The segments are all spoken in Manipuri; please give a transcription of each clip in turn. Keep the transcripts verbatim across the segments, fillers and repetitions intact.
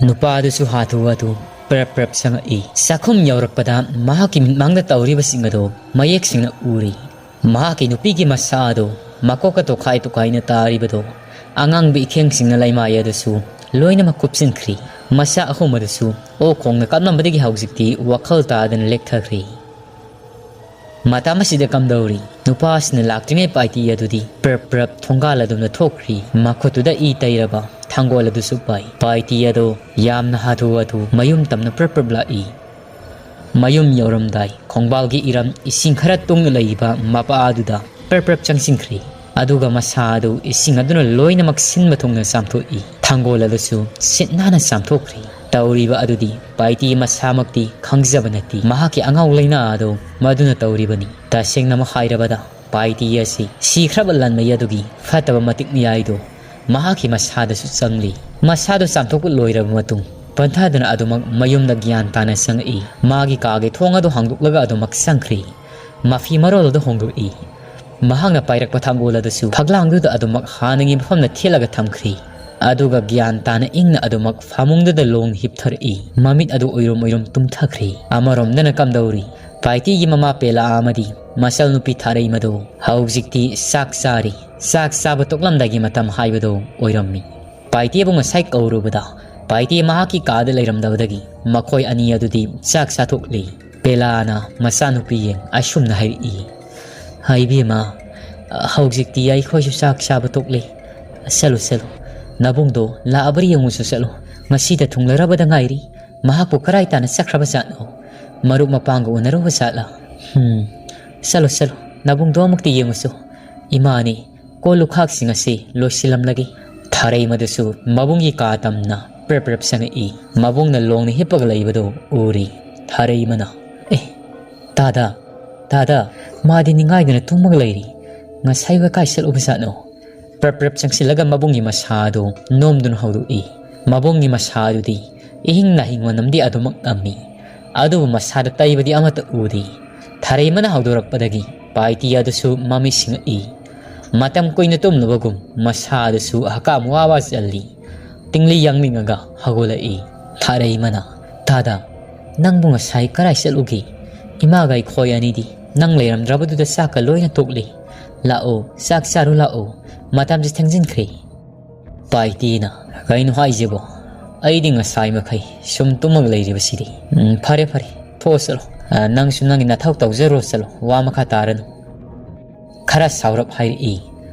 ꯅꯨꯄꯥꯗꯨꯁꯨ ꯍꯥꯊꯨ ꯍꯥꯊꯨ ꯄ꯭ꯔꯞ ꯄ꯭ꯔꯞ ꯆꯪꯉꯛꯏ꯫ ꯆꯥꯛꯈꯨꯝ ꯌꯧꯔꯛꯄꯗ ꯃꯍꯥꯛꯀꯤ ꯃꯤꯠꯃꯥꯡꯗ ꯇꯧꯔꯤꯕꯁꯤꯡ ꯑꯗꯨ ꯃꯌꯦꯛ ꯁꯦꯡꯅ ꯎꯔꯤ꯫ ꯃꯍꯥꯛꯀꯤ ꯅꯨꯄꯤꯒꯤ ꯃꯁꯥ ꯑꯗꯨ ꯃꯀꯣꯛꯀ ꯇꯣꯈꯥꯏ ꯇꯣꯈꯥꯏꯅ ꯇꯥꯔꯤꯕꯗꯨ, ꯑꯉꯥꯡꯕ ꯏꯈꯦꯡꯁꯤꯡꯅ ꯂꯩꯃꯥꯏ ꯑꯗꯨꯁꯨ ꯂꯣꯏꯅꯃꯛ ꯀꯨꯞꯁꯤꯟꯈ꯭ꯔꯤ꯫ ꯃꯆꯥ ꯑꯍꯨꯝ ꯑꯗꯨꯁꯨ ꯑꯣꯛ ꯈꯣꯡꯅ ꯀꯥꯞꯂꯝꯕꯗꯒꯤ ꯍꯧꯖꯤꯛꯇꯤ ꯋꯥꯈꯜ ꯇꯥꯗꯅ ꯂꯦꯛꯊꯈ꯭ꯔꯤ꯫ ꯃꯇꯝ ꯑꯁꯤꯗ ꯀꯝꯗꯧꯔꯤ? ꯅꯨꯄꯥꯁꯤꯅ ꯂꯥꯛꯇ꯭ꯔꯤꯉꯩ ꯄꯥꯏꯇꯤ ꯑꯗꯨꯗꯤ ꯄ꯭ꯔꯞ ꯄ꯭ꯔꯞ ꯊꯣꯡꯒꯥꯜ ꯑꯗꯨꯝꯅ ꯊꯣꯛꯈ꯭ꯔꯤ꯫ ꯃꯈꯨꯠꯇꯨꯗ ꯏ ꯇꯩꯔꯕ ꯊꯥꯡꯒꯣꯜ ꯑꯗꯨꯁꯨ ꯄꯥꯏ꯫ ꯄꯥꯏꯇꯤ ꯑꯗꯣ ꯌꯥꯝꯅ ꯍꯥꯊꯨ ꯍꯥꯊꯨ ꯃꯌꯨꯝ ꯇꯝꯅ ꯄ꯭ꯔꯞ ꯄ꯭ꯔꯞ ꯂꯥꯛꯏ꯫ ꯃꯌꯨꯝ ꯌꯧꯔꯝꯗꯥꯏ ꯈꯣꯡꯕꯥꯜꯒꯤ ꯏꯔꯝ ꯏꯁꯤꯡ ꯈꯔ ꯇꯨꯡꯅ ꯂꯩꯕ ꯃꯄꯥ ꯑꯗꯨꯗ ꯄ꯭ꯔꯞ ꯄ꯭ꯔꯞ ꯆꯪꯁꯤꯟꯈ꯭ꯔꯤ꯫ ꯑꯗꯨꯒ ꯃꯁꯥ ꯑꯗꯨ ꯏꯁꯤꯡ ꯑꯗꯨꯅ ꯂꯣꯏꯅꯃꯛ ꯁꯤꯟꯕ ꯊꯨꯡꯅ ꯆꯥꯝꯊꯣꯛꯏ꯫ ꯊꯥꯡꯒꯣꯜ ꯑꯗꯨꯁꯨ ꯁꯤꯠ ꯅꯥꯟꯅ ꯆꯥꯝꯊꯣꯛꯈ꯭ꯔꯤ꯫ ꯇꯧꯔꯤꯕ ꯑꯗꯨꯗꯤ ꯄꯥꯏꯇꯤ ꯃꯁꯥꯃꯛꯇꯤ ꯈꯪꯖꯕ ꯅꯠꯇꯦ꯫ ꯃꯍꯥꯛꯀꯤ ꯑꯉꯥꯎ ꯂꯩꯅꯥ ꯑꯗꯨ ꯃꯗꯨꯅ ꯇꯧꯔꯤꯕꯅꯤ꯫ ꯇꯁꯦꯡꯅꯃꯛ ꯍꯥꯏꯔꯕꯗ, ꯄꯥꯏꯇꯤ ꯑꯁꯤ ꯁꯤꯈ꯭ꯔꯕ ꯂꯥꯟꯃꯤ ꯑꯗꯨꯒꯤ ꯐꯠꯇꯕ ꯃꯇꯤꯛ ꯃꯌꯥꯏꯗꯨ ꯃꯍꯥꯛꯀꯤ ꯃꯁꯥꯗꯁꯨ ꯆꯪꯂꯤ꯫ ꯃꯁꯥꯗꯨ ꯆꯥꯝꯊꯣꯛꯄ ꯂꯣꯏꯔꯕ ꯃꯇꯨꯡ, ꯄꯟꯊꯥꯗꯨꯅ ꯑꯗꯨꯃꯛ ꯃꯌꯨꯝꯗ ꯒ꯭ꯌꯥꯟ ꯇꯥꯅ ꯆꯪꯉꯛꯏ꯫ ꯃꯥꯒꯤ ꯀꯥꯒꯤ ꯊꯣꯡ ꯑꯗꯨ ꯍꯥꯡꯗꯣꯛꯂꯒ ꯑꯗꯨꯃꯛ ꯆꯪꯈ꯭ꯔꯤ꯫ ꯃꯐꯤ ꯃꯔꯣꯜ ꯑꯗꯨ ꯍꯣꯡꯗꯣꯛꯏ꯫ ꯃꯍꯥꯛꯅ ꯄꯥꯏꯔꯛꯄ ꯊꯥꯡꯒꯣꯜ ꯑꯗꯨꯁꯨ ꯐꯛꯂꯥꯡꯗꯨꯗ ꯑꯗꯨꯃꯛ ꯍꯥꯟꯅꯒꯤ ꯃꯐꯝꯗ ꯊꯦꯠꯂꯒ ꯊꯝꯈ꯭ꯔꯤ꯫ ꯑꯗꯨꯒ ꯒ꯭ꯌꯥꯟ ꯇꯥꯅ ꯏꯪꯅ ꯑꯗꯨꯃꯛ ꯐꯃꯨꯡꯗꯨꯗ ꯂꯣꯡ ꯍꯤꯞꯊꯔꯛꯏ꯫ ꯃꯃꯤꯠ ꯑꯗꯨ ꯎꯏꯔꯨꯝ ꯎꯏꯔꯨꯝ ꯇꯨꯝꯊꯈ꯭ꯔꯤ꯫ ꯑꯃꯔꯣꯝꯗꯅ ꯀꯝꯗꯧꯔꯤ? ꯄꯥꯏꯇꯤꯒꯤ ꯃꯃꯥ ꯄꯦꯂꯥ ꯑꯃꯗꯤ ꯃꯆꯜ ꯅꯨꯄꯤ ꯊꯥꯔꯩ ꯃꯗꯨ ꯍꯧꯖꯤꯛꯇꯤ ꯆꯥꯛ ꯆꯥꯔꯤ꯫ ꯆꯥꯛ ꯆꯥꯕ ꯇꯣꯛꯂꯝꯗꯥꯏꯒꯤ ꯃꯇꯝ ꯍꯥꯏꯕꯗꯨ ꯑꯣꯏꯔꯝꯃꯤ꯫ ꯄꯥꯏꯇꯤꯕꯨ ꯉꯁꯥꯏ ꯀꯧꯔꯨꯕꯗ ꯄꯥꯏꯇꯤ ꯃꯍꯥꯛꯀꯤ ꯀꯥꯗ ꯂꯩꯔꯝꯗꯕꯗꯒꯤ ꯃꯈꯣꯏ ꯑꯅꯤ ꯑꯗꯨꯗꯤ ꯆꯥꯛ ꯆꯥꯊꯣꯛꯂꯤ꯫ ꯄꯦꯂꯥꯅ ꯃꯆꯥꯅꯨꯄꯤ ꯌꯦꯡ ꯑꯁꯨꯝꯅ ꯍꯥꯏꯔꯛꯏ, "ꯍꯥꯏꯕꯤꯃ, ꯍꯧꯖꯤꯛꯇꯤ ꯑꯩꯈꯣꯏꯁꯨ ꯆꯥꯛ ꯆꯥꯕ ꯇꯣꯛꯂꯦ꯫ ꯆꯠꯂꯨ, ꯆꯠꯂꯨ꯫ ꯅꯕꯨꯡꯗꯣ ꯂꯥꯛꯑꯕ꯭ꯔꯥ ꯌꯦꯡꯉꯨꯁꯨ ꯆꯠꯂꯨ꯫ ꯉꯁꯤꯗ ꯊꯨꯡꯂꯔꯕꯗ ꯉꯥꯏꯔꯤ꯫ ꯃꯍꯥꯛꯄꯨ ꯀꯔꯥꯏ ꯇꯥꯅ ꯆꯠꯈ꯭ꯔꯕ ꯖꯥꯠꯅꯣ? ꯃꯔꯨꯞ ꯃꯄꯥꯡꯒ ꯎꯅꯔꯨꯕ ꯖꯥꯠꯂꯥ? ꯍꯨꯝ, ꯆꯠꯂꯨ, ꯆꯠꯂꯨ꯫ ꯅꯕꯨꯡꯗꯣ ꯑꯃꯨꯛꯇ ꯌꯦꯡꯉꯨꯁꯨ꯫ ꯏꯃꯥꯅꯤ, ꯀꯣꯜ ꯂꯨꯈꯥꯛꯁꯤꯡ ꯑꯁꯤ ꯂꯣꯏꯁꯤꯜꯂꯝꯂꯒꯦ꯫" ꯊꯥꯔꯩ ꯃꯗꯨꯁꯨ ꯃꯕꯨꯡꯒꯤ ꯀꯥ ꯇꯝꯅ ꯄ꯭ꯔꯞ ꯄ꯭ꯔꯞ ꯆꯪꯉꯛꯏ꯫ ꯃꯕꯨꯡꯅ ꯂꯣꯡꯅ ꯍꯤꯞꯄꯒ ꯂꯩꯕꯗꯨ ꯎꯔꯤ꯫ ꯊꯥꯔꯩ ꯃꯅ, "ꯑꯦ, ꯇꯥꯗ, ꯇꯥꯗ, ꯃꯥꯗꯤ ꯅꯤꯡꯉꯥꯏꯗꯅ ꯇꯨꯝꯃꯒ ꯂꯩꯔꯤ꯫ ꯉꯁꯥꯏ ꯋꯥꯏ ꯀꯥꯏ ꯆꯠꯂꯨꯕ ꯖꯥꯠꯅꯣ?" ꯄ꯭ꯔꯞ ꯄ꯭ꯔꯞ ꯆꯪꯁꯤꯜꯂꯒ ꯃꯕꯨꯡꯒꯤ ꯃꯁꯥ ꯑꯗꯨ ꯅꯣꯝꯗꯨꯅ ꯍꯧꯗꯣꯛꯏ꯫ ꯃꯕꯨꯡꯒꯤ ꯃꯁꯥ ꯑꯗꯨꯗꯤ ꯏꯍꯤꯡ ꯅꯥꯍꯤꯡ ꯃꯅꯝꯗꯤ ꯑꯗꯨꯃꯛ ꯅꯝꯃꯤ꯫ ꯑꯗꯨꯕꯨ ꯃꯁꯥꯗ ꯇꯩꯕꯗꯤ ꯑꯃꯠꯇ ꯎꯗꯦ꯫ ꯊꯥꯔꯩ ꯃꯅ ꯍꯧꯗꯣꯔꯛꯄꯗꯒꯤ ꯄꯥꯏꯇꯤ ꯑꯗꯨꯁꯨ ꯃꯃꯤꯠ ꯁꯤꯡꯉꯛꯏ꯫ ꯃꯇꯝ ꯀꯨꯏꯅ ꯇꯨꯝꯂꯨꯕꯒꯨꯝ ꯃꯁꯥ ꯑꯗꯨꯁꯨ ꯍꯀꯥꯝ ꯋꯥ ꯋꯥ ꯆꯜꯂꯤ꯫ ꯇꯤꯡꯂꯤ ꯌꯥꯡꯅꯤꯡꯉꯒ ꯍꯧꯒꯠꯂꯛꯏ꯫ ꯊꯥꯔꯩꯃꯅ, "ꯇꯥꯗ, ꯅꯪꯕꯨ ꯉꯁꯥꯏ ꯀꯔꯥꯏ ꯆꯠꯂꯨꯒꯦ? ꯏꯃꯥꯒ ꯑꯩꯈꯣꯏ ꯑꯅꯤꯗꯤ ꯅꯪ ꯂꯩꯔꯝꯗ꯭ꯔꯕꯗꯨꯗ ꯆꯥꯛꯀ ꯂꯣꯏꯅ ꯇꯣꯛꯂꯤ꯫ ꯂꯥꯛꯑꯣ, ꯆꯥꯛ ꯆꯥꯔꯨ ꯂꯥꯛꯑꯣ, ꯃꯇꯝꯁꯦ ꯊꯦꯡꯖꯤꯟꯈ꯭ꯔꯦ꯫" ꯄꯥꯏꯇꯤꯅ, "ꯀꯩꯅꯣ ꯍꯥꯏꯁꯤꯕꯣ? ꯑꯩꯗꯤ ꯉꯁꯥꯏ ꯃꯈꯩ ꯁꯨꯝ ꯇꯨꯝꯃꯒ ꯂꯩꯔꯤꯕꯁꯤꯗꯤ꯫ ꯎꯝ, ꯐꯔꯦ ꯐꯔꯦ, ꯊꯣꯛꯑꯣ ꯆꯠꯂꯣ꯫ ꯑ, ꯅꯪꯁꯨ ꯅꯪꯒꯤ ꯅꯊꯧ ꯇꯧꯖꯔꯣ ꯆꯠꯂꯣ, ꯋꯥ ꯃꯈꯥ ꯇꯥꯔꯅꯨ꯫" ꯈꯔ ꯁꯥꯎꯔꯞ ꯍꯥꯏꯔꯛꯏ꯫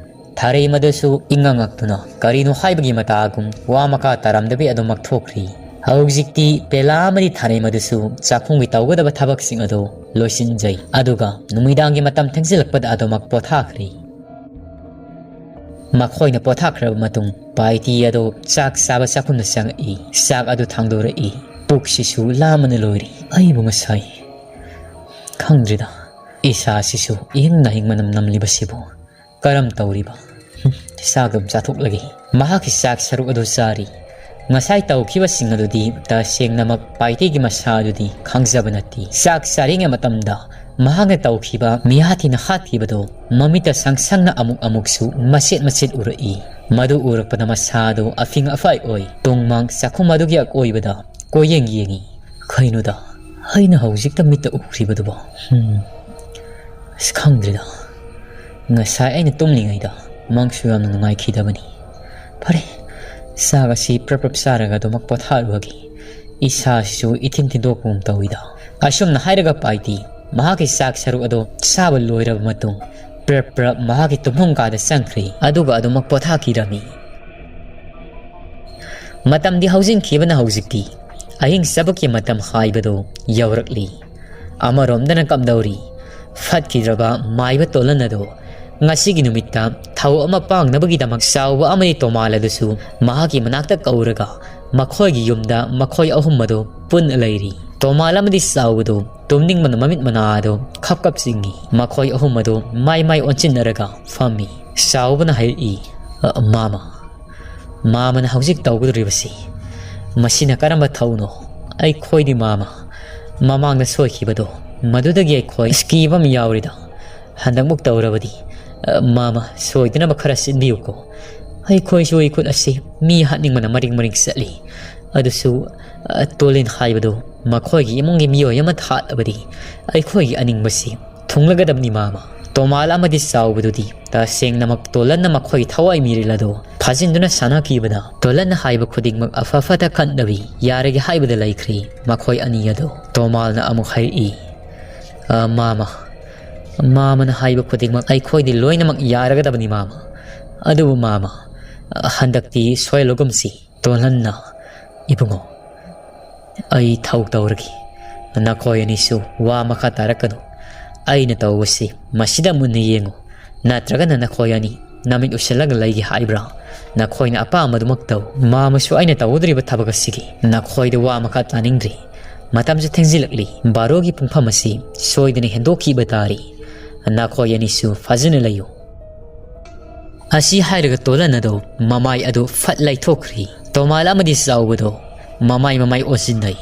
ꯊꯥꯔꯩꯃꯗꯨꯁꯨ ꯏꯉꯛ ꯉꯛꯇꯨꯅ ꯀꯔꯤꯅꯣ ꯍꯥꯏꯕꯒꯤ ꯃꯇꯥꯒꯨꯝ ꯋꯥ ꯃꯈꯥ ꯇꯥꯔꯝꯗꯕꯤ ꯑꯗꯨꯃꯛ ꯊꯣꯛꯈ꯭ꯔꯤ꯫ ꯍꯧꯖꯤꯛꯇꯤ ꯄꯦꯂꯥ ꯑꯃꯗꯤ ꯊꯥꯔꯩꯃꯗꯨꯁꯨ ꯆꯥꯛꯈꯨꯝꯒꯤ ꯇꯧꯒꯗꯕ ꯊꯕꯛꯁꯤꯡ ꯑꯗꯨ ꯂꯣꯏꯁꯤꯟꯖꯩ꯫ ꯑꯗꯨꯒ ꯅꯨꯃꯤꯗꯥꯡꯒꯤ ꯃꯇꯝ ꯊꯦꯡꯖꯤꯜꯂꯛꯄꯗ ꯑꯗꯨꯃꯛ ꯄꯣꯊꯥꯈ꯭ꯔꯤ꯫ ꯃꯈꯣꯏꯅ ꯄꯣꯊꯥꯈ꯭ꯔꯕ ꯃꯇꯨꯡ ꯄꯥꯏꯇꯤ ꯑꯗꯨ ꯆꯥꯛ ꯆꯥꯕ ꯆꯥꯛꯈꯨꯝꯗ ꯆꯪꯉꯛꯏ꯫ ꯆꯥꯛ ꯑꯗꯨ ꯊꯥꯡꯗꯣꯔꯛꯏ꯫ ꯄꯨꯛꯁꯤꯁꯨ ꯂꯥꯝꯕꯅ ꯂꯣꯏꯔꯦ꯫ ꯑꯩꯕꯨ ꯉꯁꯥꯏ ꯈꯪꯗ꯭ꯔꯤꯗ꯫ ꯏꯁꯥꯁꯤꯁꯨ ꯏꯍꯤꯡ ꯅꯥꯍꯤꯡ ꯃꯅꯝ ꯅꯝꯂꯤꯕꯁꯤꯕꯨ ꯀꯔꯝ ꯇꯧꯔꯤꯕ? ꯍꯨꯝ, ꯆꯥꯛ ꯑꯗꯨꯝ ꯆꯥꯊꯣꯛꯂꯒꯦ꯫ ꯃꯍꯥꯛꯀꯤ ꯆꯥꯛ ꯁꯔꯨꯛ ꯑꯗꯨ ꯆꯥꯔꯤ꯫ ꯉꯁꯥꯏ ꯇꯧꯈꯤꯕꯁꯤꯡ ꯑꯗꯨꯗꯤ ꯇꯁꯦꯡꯅꯃꯛ ꯄꯥꯏꯇꯤꯒꯤ ꯃꯁꯥ ꯑꯗꯨꯗꯤ ꯈꯪꯖꯕ ꯅꯠꯇꯦ꯫ ꯆꯥꯛ ꯆꯥꯔꯤꯉꯩ ꯃꯇꯝꯗ ꯃꯍꯥꯛꯅ ꯇꯧꯈꯤꯕ ꯃꯤꯍꯥꯊꯤꯅ ꯍꯥꯠꯈꯤꯕꯗꯨ ꯃꯃꯤꯠꯇ ꯁꯪ ꯁꯪꯅ ꯑꯃꯨꯛ ꯑꯃꯨꯛꯁꯨ ꯃꯆꯦꯠ ꯃꯆꯦꯠ ꯎꯔꯛꯏ꯫ ꯃꯗꯨ ꯎꯔꯛꯄꯗ ꯃꯁꯥ ꯑꯗꯨ ꯑꯐꯤꯡ ꯑꯐꯥꯏ ꯑꯣꯏ꯫ ꯇꯨꯡꯃꯥꯡ ꯆꯥꯛꯈꯨꯝ ꯑꯗꯨꯒꯤ ꯑꯀꯣꯏꯕꯗ ꯀꯣꯏꯌꯦꯡ ꯌꯦꯡꯏ꯫ ꯀꯩꯅꯣꯗ, ꯑꯩꯅ ꯍꯧꯖꯤꯛꯇ ꯃꯤꯠꯇ ꯎꯈ꯭ꯔꯤꯕꯗꯨꯕꯣ? ꯍꯝ, ꯑꯁ, ꯈꯪꯗ꯭ꯔꯦꯗ꯫ ꯉꯁꯥꯏ ꯑꯩꯅ ꯇꯨꯝꯂꯤꯉꯩꯗ ꯃꯪꯁꯨ ꯌꯥꯝꯅ ꯅꯨꯡꯉꯥꯏꯈꯤꯗꯕꯅꯤ꯫ ꯐꯔꯦ, ꯆꯥꯛ ꯑꯁꯤ ꯄ꯭ꯔꯞ ꯄ꯭ꯔꯞ ꯆꯥꯔꯒ ꯑꯗꯨꯃꯛ ꯄꯣꯊꯥꯔꯨꯔꯒꯦ꯫ ꯏꯁꯥꯁꯤꯁꯨ ꯏꯊꯤꯟ ꯊꯤꯟꯗꯣꯛꯄꯒꯨꯝ ꯇꯧꯏꯗ꯫ ꯑꯁꯨꯝꯅ ꯍꯥꯏꯔꯒ ꯄꯥꯏꯇꯤ ꯃꯍꯥꯛꯀꯤ ꯆꯥꯛ ꯁꯔꯨꯛ ꯑꯗꯨ ꯆꯥꯕ ꯂꯣꯏꯔꯕ ꯃꯇꯨꯡ, ꯄ꯭ꯔꯞ ꯄ꯭ꯔꯞ ꯃꯍꯥꯛꯀꯤ ꯇꯨꯝꯐꯝ ꯀꯥꯗ ꯆꯪꯈ꯭ꯔꯦ꯫ ꯑꯗꯨꯒ ꯑꯗꯨꯃꯛ ꯄꯣꯊꯥꯈꯤꯔꯝꯃꯤ꯫ ꯃꯇꯝꯗꯤ ꯍꯧꯖꯤꯟꯈꯤꯕꯅ ꯍꯧꯖꯤꯛꯇꯤ ꯑꯍꯤꯡ ꯆꯕꯛꯀꯤ ꯃꯇꯝ ꯍꯥꯏꯕꯗꯨ ꯌꯧꯔꯛꯂꯤ꯫ ꯑꯃꯔꯣꯝꯗꯅ ꯀꯝꯗꯧꯔꯤ? ꯐꯠꯈꯤꯗ꯭ꯔꯕ ꯃꯥꯏꯕ ꯇꯣꯂꯟ ꯑꯗꯨ ꯉꯁꯤꯒꯤ ꯅꯨꯃꯤꯠꯇ ꯊꯧ ꯑꯃ ꯄꯥꯡꯅꯕꯒꯤꯗꯃꯛ ꯆꯥꯎꯕ ꯑꯃꯗꯤ ꯇꯣꯃꯥꯜ ꯑꯗꯨꯁꯨ ꯃꯍꯥꯛꯀꯤ ꯃꯅꯥꯛꯇ ꯀꯧꯔꯒ ꯃꯈꯣꯏꯒꯤ ꯌꯨꯝꯗ ꯃꯈꯣꯏ ꯑꯍꯨꯝ ꯑꯗꯨ ꯄꯨꯟꯅ ꯂꯩꯔꯤ꯫ ꯇꯣꯃꯥꯜ ꯑꯃꯗꯤ ꯆꯥꯎꯕꯗꯨ ꯇꯨꯝꯅꯤꯡꯕꯅ ꯃꯃꯤꯠ ꯃꯅꯥ ꯑꯗꯨ ꯈꯞ ꯈꯞ ꯆꯤꯡꯏ꯫ ꯃꯈꯣꯏ ꯑꯍꯨꯝ ꯑꯗꯨ ꯃꯥꯏ ꯃꯥꯏ ꯑꯣꯟꯁꯤꯟꯅꯔꯒ ꯐꯝꯃꯤ꯫ ꯆꯥꯎꯕꯅ ꯍꯥꯏꯔꯛꯏ, "ꯑ, ꯃꯥꯃ, ꯃꯥꯃꯅ ꯍꯧꯖꯤꯛ ꯇꯧꯒꯗꯧꯔꯤꯕꯁꯤ ꯃꯁꯤꯅ ꯀꯔꯝꯕ ꯊꯧꯅꯣ? ꯑꯩꯈꯣꯏꯗꯤ ꯃꯥꯃ ꯃꯃꯥꯡꯗ ꯁꯣꯏꯈꯤꯕꯗꯣ ꯃꯗꯨꯗꯒꯤ ꯑꯩꯈꯣꯏ ꯀꯤꯕ ꯑꯃ ꯌꯥꯎꯔꯤꯗ꯫ ꯍꯟꯗꯛꯃꯨꯛ ꯇꯧꯔꯕꯗꯤ, ꯑ, ꯃꯥꯃ ꯁꯣꯏꯗꯅꯕ ꯈꯔ ꯁꯤꯟꯕꯤꯌꯨꯀꯣ꯫ ꯑꯩꯈꯣꯏꯁꯨ ꯏꯈꯨꯠ ꯑꯁꯤ ꯃꯤ ꯍꯥꯠꯅꯤꯡꯕꯅ ꯃꯔꯤꯡ ꯃꯔꯤꯡ ꯆꯠꯂꯤ꯫ ꯑꯗꯨꯁꯨ, ꯑ, ꯇꯣꯂꯤꯟ ꯍꯥꯏꯕꯗꯨ ꯃꯈꯣꯏꯒꯤ ꯏꯃꯨꯡꯒꯤ ꯃꯤꯑꯣꯏ ꯑꯃ ꯍꯥꯠꯂꯕꯗꯤ ꯑꯩꯈꯣꯏꯒꯤ ꯑꯅꯤꯡꯕꯁꯤ ꯊꯨꯡꯂꯒꯗꯕꯅꯤ, ꯃꯥꯃ꯫ ꯇꯣꯃꯥꯜ ꯑꯃꯗꯤ ꯆꯥꯎꯕꯗꯨꯗꯤ ꯇꯁꯦꯡꯅꯃꯛ ꯇꯣꯂꯟꯅ ꯃꯈꯣꯏꯒꯤ ꯊꯋꯥꯏ ꯃꯤꯔꯤꯜ ꯑꯗꯨ ꯐꯥꯖꯤꯟꯗꯨꯅ ꯁꯥꯟꯅꯈꯤꯕꯅ ꯇꯣꯂꯟꯅ ꯍꯥꯏꯕ ꯈꯨꯗꯤꯡꯃꯛ ꯑꯐ ꯐꯠꯇ ꯈꯟꯗꯕꯤ ꯌꯥꯔꯒꯦ ꯍꯥꯏꯕꯗ ꯂꯩꯈ꯭ꯔꯤ꯫ ꯃꯈꯣꯏ ꯑꯅꯤ ꯑꯗꯨ ꯇꯣꯃꯥꯜꯅ ꯑꯃꯨꯛ ꯍꯥꯏꯔꯛꯏ, "ꯑ, ꯃꯥꯃ, ꯃꯥꯃꯅ ꯍꯥꯏꯕ ꯈꯨꯗꯤꯡꯃꯛ ꯑꯩꯈꯣꯏꯗꯤ ꯂꯣꯏꯅꯃꯛ ꯌꯥꯔꯒꯗꯕꯅꯤ, ꯃꯥꯃ꯫ ꯑꯗꯨꯕꯨ ꯃꯥꯃ, ꯍꯟꯗꯛꯇꯤ ꯁꯣꯏꯍꯜꯂꯒꯨꯝꯁꯤ꯫" ꯇꯣꯜꯍꯟꯅ, "ꯏꯕꯨꯡꯉꯣ, ꯑꯩ ꯊꯧ ꯇꯧꯔꯒꯦ꯫ ꯅꯈꯣꯏ ꯑꯅꯤꯁꯨ ꯋꯥ ꯃꯈꯥ ꯇꯥꯔꯛꯀꯅꯨ꯫ ꯑꯩꯅ ꯇꯧꯕꯁꯤ ꯃꯁꯤꯗ ꯃꯨꯟꯅ ꯌꯦꯡꯉꯨ꯫ ꯅꯠꯇ꯭ꯔꯒꯅ ꯅꯈꯣꯏ ꯑꯅꯤ ꯅꯃꯤꯠ ꯎꯁꯤꯜꯂꯒ ꯂꯩꯒꯦ ꯍꯥꯏꯕ꯭ꯔꯥ? ꯅꯈꯣꯏꯅ ꯑꯄꯥꯝꯕꯗꯨꯃꯛ ꯇꯧ꯫ ꯃꯥꯃꯁꯨ ꯑꯩꯅ ꯇꯧꯒꯗꯧꯔꯤꯕ ꯊꯕꯛ ꯑꯁꯤꯒꯤ ꯅꯈꯣꯏꯗ ꯋꯥ ꯃꯈꯥ ꯇꯥꯅꯤꯡꯗ꯭ꯔꯤ꯫ ꯃꯇꯝꯁꯨ ꯊꯦꯡꯖꯤꯜꯂꯛꯂꯤ꯫ ꯕꯥꯔꯣꯒꯤ ꯄꯨꯡꯐꯝ ꯑꯁꯤ ꯁꯣꯏꯗꯅ ꯍꯦꯟꯗꯣꯛꯈꯤꯕ ꯇꯥꯔꯤ꯫ ꯅꯈꯣꯏ ꯑꯅꯤꯁꯨ ꯐꯖꯅ ꯂꯩꯌꯨ꯫" ꯑꯁꯤ ꯍꯥꯏꯔꯒ ꯇꯣꯂꯟ ꯑꯗꯨ ꯃꯃꯥꯏ ꯑꯗꯨ ꯐꯠ ꯂꯩꯊꯣꯛꯈ꯭ꯔꯤ꯫ ꯇꯣꯃꯥꯜ ꯑꯃꯗꯤ ꯆꯥꯎꯕꯗꯣ ꯃꯃꯥꯏ ꯃꯃꯥꯏ ꯑꯣꯟꯁꯤꯟꯅꯩ꯫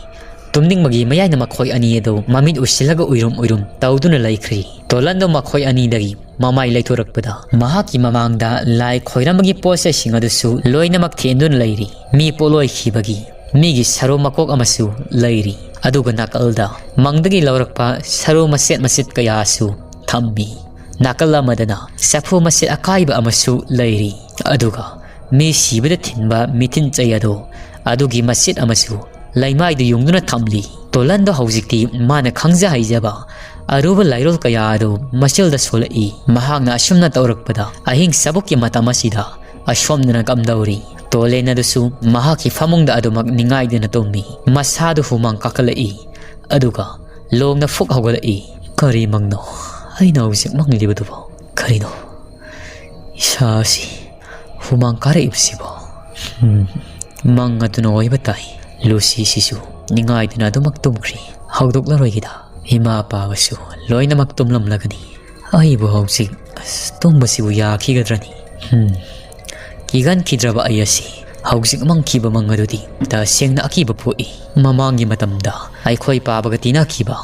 ꯇꯨꯝꯅꯤꯡꯕꯒꯤ ꯃꯌꯥꯏꯅ ꯃꯈꯣꯏ ꯑꯅꯤ ꯑꯗꯨ ꯃꯃꯤꯠ ꯎꯏꯁꯤꯜꯂꯒ ꯎꯏꯔꯨꯝ ꯎꯏꯔꯨꯝ ꯇꯧꯗꯨꯅ ꯂꯩꯈ꯭ꯔꯤ꯫ ꯇꯣꯂꯟꯗꯣ ꯃꯈꯣꯏ ꯑꯅꯤꯗꯒꯤ ꯃꯃꯥꯏ ꯂꯩꯊꯣꯔꯛꯄꯗ ꯃꯍꯥꯛꯀꯤ ꯃꯃꯥꯡꯗ ꯂꯥꯏ ꯈꯣꯏꯔꯝꯕꯒꯤ ꯄꯣꯠ ꯆꯩꯁꯤꯡ ꯑꯗꯨꯁꯨ ꯂꯣꯏꯅꯃꯛ ꯊꯦꯟꯗꯨꯅ ꯂꯩꯔꯤ꯫ ꯃꯤ ꯄꯣꯠꯂꯣꯏꯈꯤꯕꯒꯤ ꯃꯤꯒꯤ ꯁꯔꯨ ꯃꯀꯣꯛ ꯑꯃꯁꯨ ꯂꯩꯔꯤ꯫ ꯑꯗꯨꯒ ꯅꯥꯀꯜꯗ ꯃꯪꯗꯒꯤ ꯂꯧꯔꯛꯄ ꯁꯔꯨ ꯃꯆꯦꯠ ꯃꯆꯦꯠ ꯀꯌꯥꯁꯨ ꯊꯝꯃꯤ꯫ ꯅꯥꯀꯜ ꯑꯃꯗꯅ ꯆꯐꯨ ꯃꯆꯦꯠ ꯑꯀꯥꯏꯕ ꯑꯃꯁꯨ ꯂꯩꯔꯤ꯫ ꯑꯗꯨꯒ ꯃꯤ ꯁꯤꯕꯗ ꯊꯤꯟꯕ ꯃꯤꯊꯤꯟ ꯆꯩ ꯑꯗꯣ, ꯑꯗꯨꯒꯤ ꯃꯆꯦꯠ ꯑꯃꯁꯨ ꯂꯩꯃꯥꯏꯗ ꯌꯨꯡꯗꯨꯅ ꯊꯝꯂꯤ꯫ ꯇꯣꯂꯟꯗꯣ ꯍꯧꯖꯤꯛꯇꯤ ꯃꯥꯅ ꯈꯪꯖ ꯍꯩꯖꯕ ꯑꯔꯨꯕ ꯂꯥꯏꯔꯣꯜ ꯀꯌꯥ ꯑꯗꯨ ꯃꯆꯤꯜꯗ ꯁꯣꯜꯂꯛꯏ꯫ ꯃꯍꯥꯛꯅ ꯑꯁꯨꯝꯅ ꯇꯧꯔꯛꯄꯗ ꯑꯍꯤꯡ ꯆꯕꯨꯛꯀꯤ ꯃꯇꯝ ꯑꯁꯤꯗ ꯑꯁꯣꯝꯗꯅ ꯀꯝꯗꯧꯔꯤ? ꯇꯣꯂꯦꯟ ꯑꯗꯨꯁꯨ ꯃꯍꯥꯛꯀꯤ ꯐꯃꯨꯡꯗ ꯑꯗꯨꯃꯛ ꯅꯤꯡꯉꯥꯏꯗꯨꯅ ꯇꯨꯝꯃꯤ꯫ ꯃꯁꯥꯗꯨ ꯍꯨꯃꯥꯡ ꯀꯥꯈꯠꯂꯛꯏ꯫ ꯑꯗꯨꯒ ꯂꯣꯡꯅ ꯐꯨꯛ ꯍꯧꯒꯠꯂꯛꯏ꯫ "ꯀꯔꯤ ꯃꯪꯅꯣ ꯑꯩꯅ ꯍꯧꯖꯤꯛ ꯃꯪꯂꯤꯕꯗꯨꯕꯣ? ꯀꯔꯤꯅꯣ? ꯏꯁꯥ ꯑꯁꯤ ꯍꯨꯃꯥꯡ ꯀꯥꯔꯛꯏꯕꯁꯤꯕꯣ?" ꯎꯝ, ꯃꯪ ꯑꯗꯨꯅ ꯑꯣꯏꯕ ꯇꯥꯏ꯫ ꯂꯨꯁꯤꯁꯤꯁꯨ ꯅꯤꯡꯉꯥꯏꯗꯨꯅ ꯑꯗꯨꯃꯛ ꯇꯨꯝꯈ꯭ꯔꯤ꯫ ꯍꯧꯗꯣꯛꯂꯔꯣꯏꯒꯦꯗ꯫ ꯏꯃꯥ ꯑꯄꯥꯕꯁꯨ ꯂꯣꯏꯅꯃꯛ ꯇꯨꯝꯂꯝꯂꯒꯅꯤ꯫ ꯑꯩꯕꯨ ꯍꯧꯖꯤꯛ, ꯑꯁ, ꯇꯨꯝꯕꯁꯤꯕꯨ ꯌꯥꯈꯤꯒꯗ꯭ꯔꯅꯤ? ꯎꯝ, ꯀꯤꯒꯟꯈꯤꯗ꯭ꯔꯕ ꯑꯩ ꯑꯁꯤ ꯍꯧꯖꯤꯛ ꯃꯪꯈꯤꯕ ꯃꯪ ꯑꯗꯨꯗꯤ ꯇꯁꯦꯡꯅ ꯑꯀꯤꯕ ꯄꯣꯛꯏ꯫ ꯃꯃꯥꯡꯒꯤ ꯃꯇꯝꯗ ꯑꯩꯈꯣꯏ ꯄꯥꯕꯒ ꯇꯤꯟꯅꯈꯤꯕ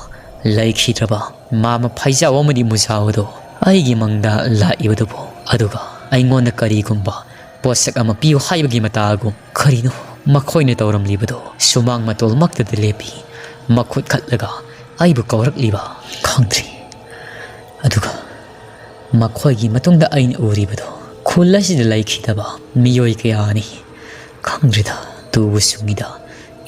ꯂꯩꯈꯤꯗ꯭ꯔꯕ ꯃꯥꯃ ꯐꯩꯖꯥꯎ ꯑꯃꯗꯤ ꯃꯨꯖꯥꯎ ꯑꯗꯣ ꯑꯩꯒꯤ ꯃꯪꯗ ꯂꯥꯛꯏꯕꯗꯨꯕꯨ, ꯑꯗꯨꯒ ꯑꯩꯉꯣꯟꯗ ꯀꯔꯤꯒꯨꯝꯕ ꯄꯣꯠꯁꯛ ꯑꯃ ꯄꯤꯌꯨ ꯍꯥꯏꯕꯒꯤ ꯃꯇꯥꯒꯨꯝ꯫ ꯀꯔꯤꯅꯣ ꯃꯈꯣꯏꯅ ꯇꯧꯔꯝꯂꯤꯕꯗꯣ? ꯁꯨꯃꯥꯡ ꯃꯇꯣꯜꯃꯛꯇꯗ ꯂꯦꯞꯄꯤ, ꯃꯈꯨꯠ ꯈꯠꯂꯒ ꯑꯩꯕꯨ ꯀꯧꯔꯛꯂꯤꯕ꯫ ꯈꯪꯗ꯭ꯔꯤ꯫ ꯑꯗꯨꯒ ꯃꯈꯣꯏꯒꯤ ꯃꯇꯨꯡꯗ ꯑꯩꯅ ꯎꯔꯤꯕꯗꯣ ꯈꯨꯜ ꯑꯁꯤꯗ ꯂꯩꯈꯤꯗꯕ ꯃꯤꯑꯣꯏ ꯀꯌꯥꯅꯤ꯫ ꯈꯪꯗ꯭ꯔꯤꯗ, ꯇꯨꯕꯨ ꯆꯨꯡꯉꯤꯗ,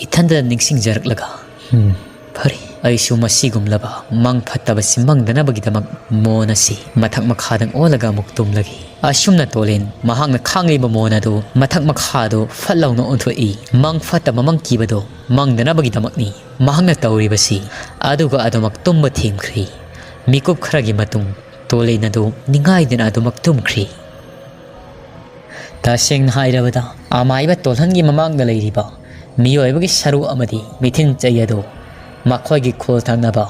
ꯏꯊꯟꯇ ꯅꯤꯡꯁꯤꯡꯖꯔꯛꯂꯒ꯫ ꯎꯝ, ꯐꯔꯦ, ꯑꯩꯁꯨ ꯃꯁꯤꯒꯨꯝꯂꯕ ꯃꯪ ꯐꯠꯇꯕꯁꯤ ꯃꯪꯗꯅꯕꯒꯤꯗꯃꯛ ꯃꯣꯟ ꯑꯁꯤ ꯃꯊꯛ ꯃꯈꯥꯗꯪ ꯑꯣꯜꯂꯒ ꯑꯃꯨꯛ ꯇꯨꯝꯂꯒꯦ꯫ ꯑꯁꯨꯝꯅ ꯇꯣꯂꯦꯟ ꯃꯍꯥꯛꯅ ꯈꯥꯡꯂꯤꯕ ꯃꯣꯟ ꯑꯗꯨ ꯃꯊꯛ ꯃꯈꯥꯗꯨ ꯐꯠ ꯂꯥꯎꯅ ꯑꯣꯟꯊꯣꯛꯏ꯫ ꯃꯪ ꯐꯠꯇꯕ ꯃꯪꯈꯤꯕꯗꯣ ꯃꯪꯗꯅꯕꯒꯤꯗꯃꯛꯅꯤ ꯃꯍꯥꯛꯅ ꯇꯧꯔꯤꯕꯁꯤ꯫ ꯑꯗꯨꯒ ꯑꯗꯨꯃꯛ ꯇꯨꯝꯕ ꯊꯦꯝꯈ꯭ꯔꯦ꯫ ꯃꯤꯀꯨꯞ ꯈꯔꯒꯤ ꯃꯇꯨꯡ ꯇꯣꯂꯦꯟ ꯑꯗꯨ ꯅꯤꯡꯉꯥꯏꯗꯅ ꯑꯗꯨꯃꯛ ꯇꯨꯝꯈ꯭ꯔꯦ꯫ ꯇꯁꯦꯡꯅ ꯍꯥꯏꯔꯕꯗ, ꯑꯃꯥꯏꯕ ꯇꯣꯜꯍꯟꯒꯤ ꯃꯃꯥꯡꯗ ꯂꯩꯔꯤꯕ ꯃꯤꯑꯣꯏꯕꯒꯤ ꯁꯔꯨ ꯑꯃꯗꯤ ꯃꯤꯊꯤꯟ ꯆꯩ ꯑꯗꯨ ꯃꯈꯣꯏꯒꯤ ꯈꯨꯜ ꯊꯪꯅꯕ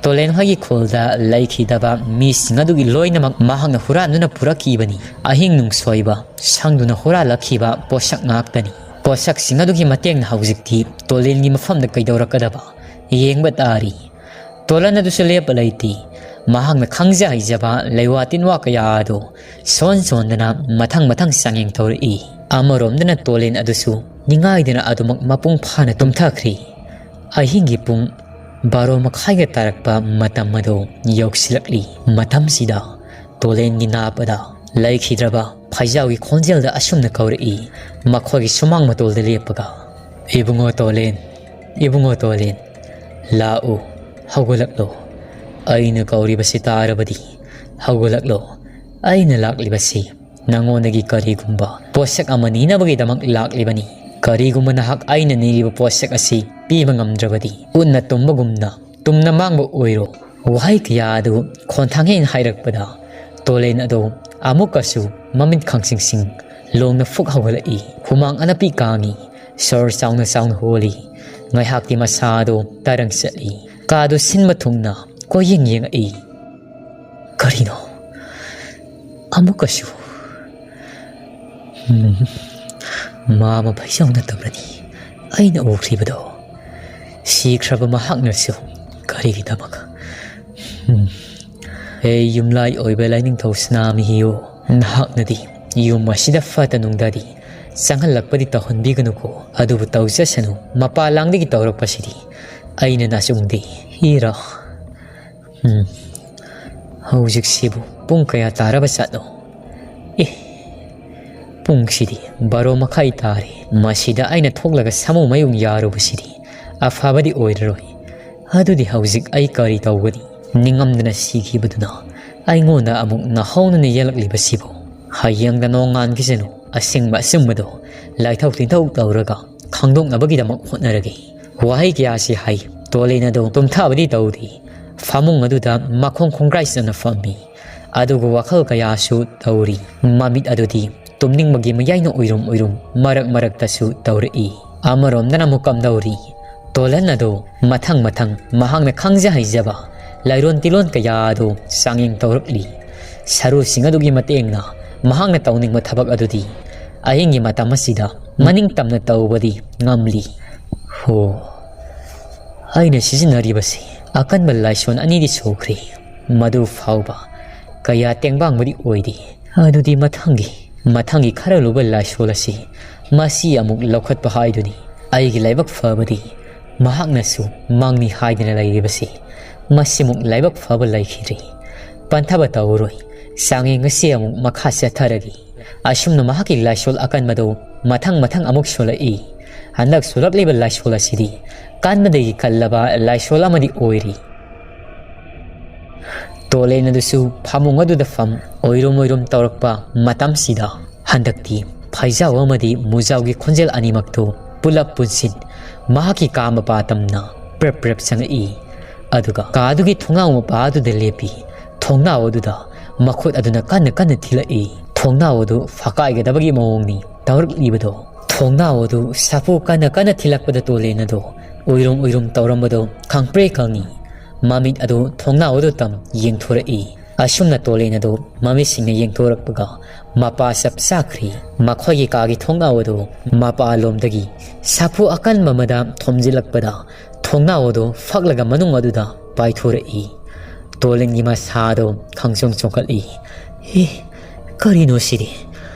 ꯇꯣꯂꯦꯟ ꯍꯣꯏꯒꯤ ꯈꯨꯜꯗ ꯂꯩꯈꯤꯗꯕ ꯃꯤꯁꯤꯡ ꯑꯗꯨꯒꯤ ꯂꯣꯏꯅꯃꯛ ꯃꯍꯥꯛꯅ ꯍꯨꯔꯥꯟꯗꯨꯅ ꯄꯨꯔꯛꯈꯤꯕꯅꯤ꯫ ꯑꯍꯤꯡ ꯅꯨꯡꯁꯣꯏꯕ ꯁꯪꯗꯨꯅ ꯍꯨꯔꯥꯜꯂꯛꯈꯤꯕ ꯄꯣꯠꯁꯛ ꯉꯥꯛꯇꯅꯤ꯫ ꯄꯣꯠꯁꯛꯁꯤꯡ ꯑꯗꯨꯒꯤ ꯃꯇꯦꯡꯅ ꯍꯧꯖꯤꯛꯇꯤ ꯇꯣꯂꯦꯟꯒꯤ ꯃꯐꯝꯗ ꯀꯩꯗꯧꯔꯛꯀꯗꯕ ꯌꯦꯡꯕ ꯇꯥꯔꯤ꯫ ꯇꯣꯂꯟ ꯑꯗꯨꯁꯨ ꯂꯦꯞꯄ ꯂꯩꯇꯦ꯫ ꯃꯍꯥꯛꯅ ꯈꯪꯖ ꯍꯩꯖꯕ ꯂꯩꯋꯥ ꯇꯤꯟꯋꯥ ꯀꯌꯥ ꯑꯗꯨ ꯁꯣꯟ ꯁꯣꯟꯗꯅ ꯃꯊꯪ ꯃꯊꯪ ꯆꯥꯡꯌꯦꯡ ꯇꯧꯔꯛꯏ꯫ ꯑꯃꯔꯣꯝꯗꯅ ꯇꯣꯂꯦꯟ ꯑꯗꯨꯁꯨ ꯅꯤꯡꯉꯥꯏꯗꯅ ꯑꯗꯨꯃꯛ ꯃꯄꯨꯡ ꯐꯥꯅ ꯇꯨꯝꯊꯈ꯭ꯔꯦ꯫ ꯑꯍꯤꯡꯒꯤ ꯄꯨꯡ ꯕꯥꯔꯣ ꯃꯈꯥꯏꯒ ꯇꯥꯔꯛꯄ ꯃꯇꯝ ꯑꯗꯨ ꯌꯧꯁꯤꯜꯂꯛꯂꯤ꯫ ꯃꯇꯝꯁꯤꯗ ꯇꯣꯂꯦꯟꯒꯤ ꯅꯥꯞ ꯑꯗ ꯂꯩꯈꯤꯗ꯭ꯔꯕ ꯐꯩꯖꯥꯎꯒꯤ ꯈꯣꯟꯖꯦꯜꯗ ꯑꯁꯨꯝꯅ ꯀꯧꯔꯛꯏ, ꯃꯈꯣꯏꯒꯤ ꯁꯨꯃꯥꯡ ꯃꯇꯣꯜꯗ ꯂꯦꯞꯄꯒ, "ꯏꯕꯨꯡꯉꯣ ꯇꯣꯂꯦꯟ, ꯏꯕꯨꯡꯉꯣ ꯇꯣꯂꯦꯟ, ꯂꯥꯛꯎ, ꯍꯧꯒꯠꯂꯛꯂꯣ꯫ ꯑꯩꯅ ꯀꯧꯔꯤꯕꯁꯤ ꯇꯥꯔꯕꯗꯤ ꯍꯧꯒꯠꯂꯛꯂꯣ꯫ ꯑꯩꯅ ꯂꯥꯛꯂꯤꯕꯁꯤ ꯅꯉꯣꯟꯗꯒꯤ ꯀꯔꯤꯒꯨꯝꯕ ꯄꯣꯠꯁꯛ ꯑꯃ ꯅꯤꯅꯕꯒꯤꯗꯃꯛ ꯂꯥꯛꯂꯤꯕꯅꯤ꯫ ꯀꯔꯤꯒꯨꯝꯕ ꯅꯍꯥꯛ ꯑꯩꯅ ꯅꯤꯔꯤꯕ ꯄꯣꯠꯁꯛ ꯑꯁꯤ ꯄꯤꯕ ꯉꯝꯗ꯭ꯔꯕꯗꯤ, ꯎꯠꯅ ꯇꯨꯝꯕꯒꯨꯝꯅ ꯇꯨꯝꯅ ꯃꯥꯡꯕ ꯑꯣꯏꯔꯣ꯫" ꯋꯥꯍꯩ ꯀꯌꯥ ꯑꯗꯨ ꯈꯣꯟꯊꯥꯡ ꯍꯦꯟ ꯍꯥꯏꯔꯛꯄꯗ ꯇꯣꯂꯦꯟ ꯑꯗꯨ ꯑꯃꯨꯛꯀꯁꯨ ꯃꯃꯤꯠ ꯈꯪꯁꯤꯡꯁꯤꯡ ꯂꯣꯡꯅ ꯐꯨꯛ ꯍꯧꯒꯠꯂꯛꯏ꯫ ꯍꯨꯃꯥꯡ ꯑꯅꯞꯄꯤ ꯀꯥꯡꯏ꯫ ꯁꯣꯔ ꯆꯥꯎꯅ ꯆꯥꯎꯅ ꯍꯣꯜꯂꯤ꯫ ꯉꯥꯏꯍꯥꯛꯇꯤ ꯃꯁꯥ ꯑꯗꯨ ꯇꯔꯪ ꯆꯠꯂꯤ꯫ ꯀꯥꯗꯨ ꯁꯤꯟꯕ ꯊꯨꯡꯅ ꯀꯣꯏꯌꯦꯡ ꯌꯦꯡꯉꯛꯏ꯫ ꯀꯔꯤꯅꯣ? ꯑꯃꯨꯛꯀꯁꯨ꯫ ꯎꯝ, ꯃꯥ ꯃꯐꯩꯖꯧ ꯅꯠꯇꯕ꯭ꯔꯅꯤ ꯑꯩꯅ ꯎꯈ꯭ꯔꯤꯕꯗꯣ? ꯁꯤꯈ꯭ꯔꯕ ꯃꯍꯥꯛꯅꯁꯨ ꯀꯔꯤꯒꯤꯗꯃꯛ? ꯎꯝ, ꯍꯦ ꯌꯨꯝꯂꯥꯏ ꯑꯣꯏꯕ ꯂꯥꯏꯅꯤꯡꯊꯧ ꯁꯅꯥꯃꯍꯤꯌꯣ, ꯅꯍꯥꯛꯅꯗꯤ ꯌꯨꯝ ꯑꯁꯤꯗ ꯐꯠꯇ ꯅꯨꯡꯗꯗꯤ ꯆꯪꯍꯜꯂꯛꯄꯗꯤ ꯇꯧꯍꯟꯕꯤꯒꯅꯨꯀꯣ꯫ ꯑꯗꯨꯕꯨ ꯇꯧꯖꯁꯅꯨ, ꯃꯄꯥꯟ ꯂꯥꯡꯗꯒꯤ ꯇꯧꯔꯛꯄꯁꯤꯗꯤ ꯑꯩꯅ ꯅꯥꯆꯨꯡꯗꯦ꯫ ꯏꯔꯥ꯫ ꯎꯝ, ꯍꯧꯖꯤꯛꯁꯤꯕꯨ ꯄꯨꯡ ꯀꯌꯥ ꯇꯥꯔꯕ ꯖꯥꯠꯅꯣ? ꯑꯦ, ꯄꯨꯡꯁꯤꯗꯤ ꯕꯥꯔꯣ ꯃꯈꯥꯏ ꯇꯥꯔꯦ꯫ ꯃꯁꯤꯗ ꯑꯩꯅ ꯊꯣꯛꯂꯒ ꯁꯥꯃꯨ ꯃꯌꯨꯡ ꯌꯥꯔꯨꯕꯁꯤꯗꯤ ꯑꯐꯕꯗꯤ ꯑꯣꯏꯔꯔꯣꯏ꯫ ꯑꯗꯨꯗꯤ ꯍꯧꯖꯤꯛ ꯑꯩ ꯀꯔꯤ ꯇꯧꯒꯅꯤ? ꯅꯤꯡꯉꯝꯗꯅ ꯁꯤꯈꯤꯕꯗꯨꯅ ꯑꯩꯉꯣꯟꯗ ꯑꯃꯨꯛ ꯅꯥꯍꯧꯅꯅ ꯌꯦꯜꯂꯛꯂꯤꯕꯁꯤꯕꯨ? ꯍꯌꯦꯡꯗ ꯅꯣꯡꯉꯥꯟꯈꯤꯁꯅꯨ, ꯑꯁꯦꯡꯕ ꯑꯆꯨꯝꯕꯗꯣ ꯂꯥꯏꯊꯣꯛ ꯇꯤꯟꯊꯣꯛ ꯇꯧꯔꯒ ꯈꯪꯗꯣꯛꯅꯕꯒꯤꯗꯃꯛ ꯍꯣꯠꯅꯔꯒꯦ꯫ ꯋꯥꯍꯩ ꯀꯌꯥꯁꯤ ꯍꯥꯏ꯫ ꯇꯣꯂꯦꯟ ꯑꯗꯨ ꯇꯨꯝꯊꯕꯗꯤ ꯇꯧꯗꯦ꯫ ꯐꯃꯨꯡ ꯑꯗꯨꯗ ꯃꯈꯣꯡ ꯈꯣꯡꯒ꯭ꯔꯥꯏ ꯆꯟꯅ ꯐꯝꯃꯤ꯫ ꯑꯗꯨꯒ ꯋꯥꯈꯜ ꯀꯌꯥꯁꯨ ꯇꯧꯔꯤ꯫ ꯃꯃꯤꯠ ꯑꯗꯨꯗꯤ ꯇꯨꯝꯅꯤꯡꯕꯒꯤ ꯃꯌꯥꯏꯅ ꯎꯏꯔꯨꯝ ꯎꯏꯔꯨꯝ ꯃꯔꯛ ꯃꯔꯛꯇꯁꯨ ꯇꯧꯔꯛꯏ꯫ ꯑꯃꯔꯣꯝꯗꯅ ꯑꯃꯨꯛ ꯀꯝꯗꯧꯔꯤ? ꯇꯣꯂꯟ ꯑꯗꯨ ꯃꯊꯪ ꯃꯊꯪ ꯃꯍꯥꯛꯅ ꯈꯪꯖ ꯍꯩꯖꯕ ꯂꯥꯏꯔꯣꯟ ꯇꯤꯂꯣꯟ ꯀꯌꯥ ꯑꯗꯨ ꯆꯥꯡꯌꯦꯡ ꯇꯧꯔꯛꯂꯤ꯫ ꯁꯔꯨꯁꯤꯡ ꯑꯗꯨꯒꯤ ꯃꯇꯦꯡꯅ ꯃꯍꯥꯛꯅ ꯇꯧꯅꯤꯡꯕ ꯊꯕꯛ ꯑꯗꯨꯗꯤ ꯑꯍꯤꯡꯒꯤ ꯃꯇꯝ ꯑꯁꯤꯗ ꯃꯅꯤꯡ ꯇꯝꯅ ꯇꯧꯕꯗꯤ ꯉꯝꯂꯤ꯫ ꯍꯣ, ꯑꯩꯅ ꯁꯤꯖꯤꯟꯅꯔꯤꯕꯁꯤ ꯑꯀꯟꯕ ꯂꯥꯏꯁꯣꯟ ꯑꯅꯤꯗꯤ ꯁꯨꯈ꯭ꯔꯦ꯫ ꯃꯗꯨ ꯐꯥꯎꯕ ꯀꯌꯥ ꯇꯦꯡꯕꯥꯡꯕꯗꯤ ꯑꯣꯏꯗꯦ꯫ ꯑꯗꯨꯗꯤ ꯃꯊꯪꯒꯤ, ꯃꯊꯪꯒꯤ ꯈꯔ ꯂꯨꯕ ꯂꯥꯏꯁꯣꯜ ꯑꯁꯤ ꯃꯁꯤ ꯑꯃꯨꯛ ꯂꯧꯈꯠꯄ ꯍꯥꯏꯗꯨꯅꯤ꯫ ꯑꯩꯒꯤ ꯂꯥꯏꯕꯛ ꯐꯕꯗꯤ ꯃꯍꯥꯛꯅꯁꯨ ꯃꯥꯡꯅꯤ ꯍꯥꯏꯗꯅ ꯂꯩꯔꯤꯕꯁꯤ ꯃꯁꯤꯃꯨꯛ ꯂꯥꯏꯕꯛ ꯐꯕ ꯂꯩꯈꯤꯗ꯭ꯔꯤ꯫ ꯄꯟꯊꯕ ꯇꯧꯔꯣꯏ꯫ ꯆꯥꯡꯌꯦꯡ ꯑꯁꯤ ꯑꯃꯨꯛ ꯃꯈꯥ ꯆꯠꯊꯔꯒꯦ꯫ ꯑꯁꯨꯝꯅ ꯃꯍꯥꯛꯀꯤ ꯂꯥꯏꯁꯣꯜ ꯑꯀꯟꯕꯗꯨ ꯃꯊꯪ ꯃꯊꯪ ꯑꯃꯨꯛ ꯁꯣꯜꯂꯛꯏ꯫ ꯍꯟꯗꯛ ꯁꯣꯜꯂꯛꯂꯤꯕ ꯂꯥꯏꯁꯣꯜ ꯑꯁꯤꯗꯤ ꯀꯟꯕꯗꯒꯤ ꯀꯜꯂꯕ ꯂꯥꯏꯁꯣꯜ ꯑꯃꯗꯤ ꯑꯣꯏꯔꯤ꯫ ꯇꯣꯂꯦꯟ ꯑꯗꯨꯁꯨ ꯐꯃꯨꯡ ꯑꯗꯨꯗ ꯐꯝ ꯑꯣꯏꯔꯨꯝ ꯑꯣꯏꯔꯨꯝ ꯇꯧꯔꯛꯄ ꯃꯇꯝꯁꯤꯗ, ꯍꯟꯗꯛꯇꯤ ꯐꯩꯖꯥꯎ ꯑꯃꯗꯤ ꯃꯨꯖꯥꯎꯒꯤ ꯈꯣꯟꯖꯦꯜ ꯑꯅꯤꯃꯛꯇꯨ ꯄꯨꯂꯞ ꯄꯨꯟꯁꯤꯟ ꯃꯍꯥꯛꯀꯤ ꯀꯥ ꯃꯄꯥ ꯇꯝꯅ ꯄ꯭ꯔꯞ ꯄ꯭ꯔꯞ ꯆꯪꯉꯛꯏ꯫ ꯑꯗꯨꯒ ꯀꯥ ꯑꯗꯨꯒꯤ ꯊꯣꯡꯅꯥꯎ ꯃꯄꯥ ꯑꯗꯨꯗ ꯂꯦꯞꯄꯤ꯫ ꯊꯣꯡꯅꯥꯎ ꯑꯗꯨꯗ ꯃꯈꯨꯠ ꯑꯗꯨꯅ ꯀꯟꯅ ꯀꯟꯅ ꯊꯤꯜꯂꯛꯏ꯫ ꯊꯣꯡꯅꯥꯎ ꯑꯗꯨ ꯐꯛꯀꯥꯏꯒꯗꯕꯒꯤ ꯃꯑꯣꯡꯅꯤ ꯇꯧꯔꯛꯂꯤꯕꯗꯣ꯫ ꯊꯣꯡꯅꯥꯎ ꯑꯗꯨ ꯁꯥꯐꯨ ꯀꯟꯅ ꯀꯟꯅ ꯊꯤꯜꯂꯛꯄꯗ ꯇꯣꯂꯦꯟ ꯑꯗꯨ ꯎꯏꯔꯨꯝ ꯎꯏꯔꯨꯝ ꯇꯧꯔꯝꯕꯗꯨ ꯈꯪꯄ꯭ꯔꯦ ꯈꯪꯏ꯫ ꯃꯃꯤꯠ ꯑꯗꯨ ꯊꯣꯡꯅꯥꯎ ꯑꯗꯨ ꯇꯝ ꯌꯦꯡꯊꯣꯔꯛꯏ꯫ ꯑꯁꯨꯝꯅ ꯇꯣꯂꯦꯟ ꯑꯗꯨ ꯃꯃꯤꯠꯁꯤꯡꯅ ꯌꯦꯡꯊꯣꯔꯛꯄꯒ ꯃꯄꯥ ꯆꯞ ꯆꯥꯈ꯭ꯔꯤ꯫ ꯃꯈꯣꯏꯒꯤ ꯀꯥꯒꯤ ꯊꯣꯡꯅꯥꯎ ꯑꯗꯨ ꯃꯄꯥꯂꯣꯝꯗꯒꯤ ꯁꯥꯐꯨ ꯑꯀꯟꯕ ꯑꯃꯗ ꯊꯣꯝꯖꯤꯜꯂꯛꯄꯗ ꯊꯣꯡꯅꯥꯎ ꯑꯗꯨ ꯐꯛꯂꯒ ꯃꯅꯨꯡ ꯑꯗꯨꯗ ꯄꯥꯏꯊꯣꯔꯛꯏ꯫ ꯇꯣꯂꯦꯟꯒꯤ ꯃꯁꯥꯗꯣ ꯈꯪꯆꯣꯡ ꯆꯣꯡꯈꯠꯂꯤ꯫ "ꯑꯦ, ꯀꯔꯤꯅꯣ ꯁꯤꯗꯤ?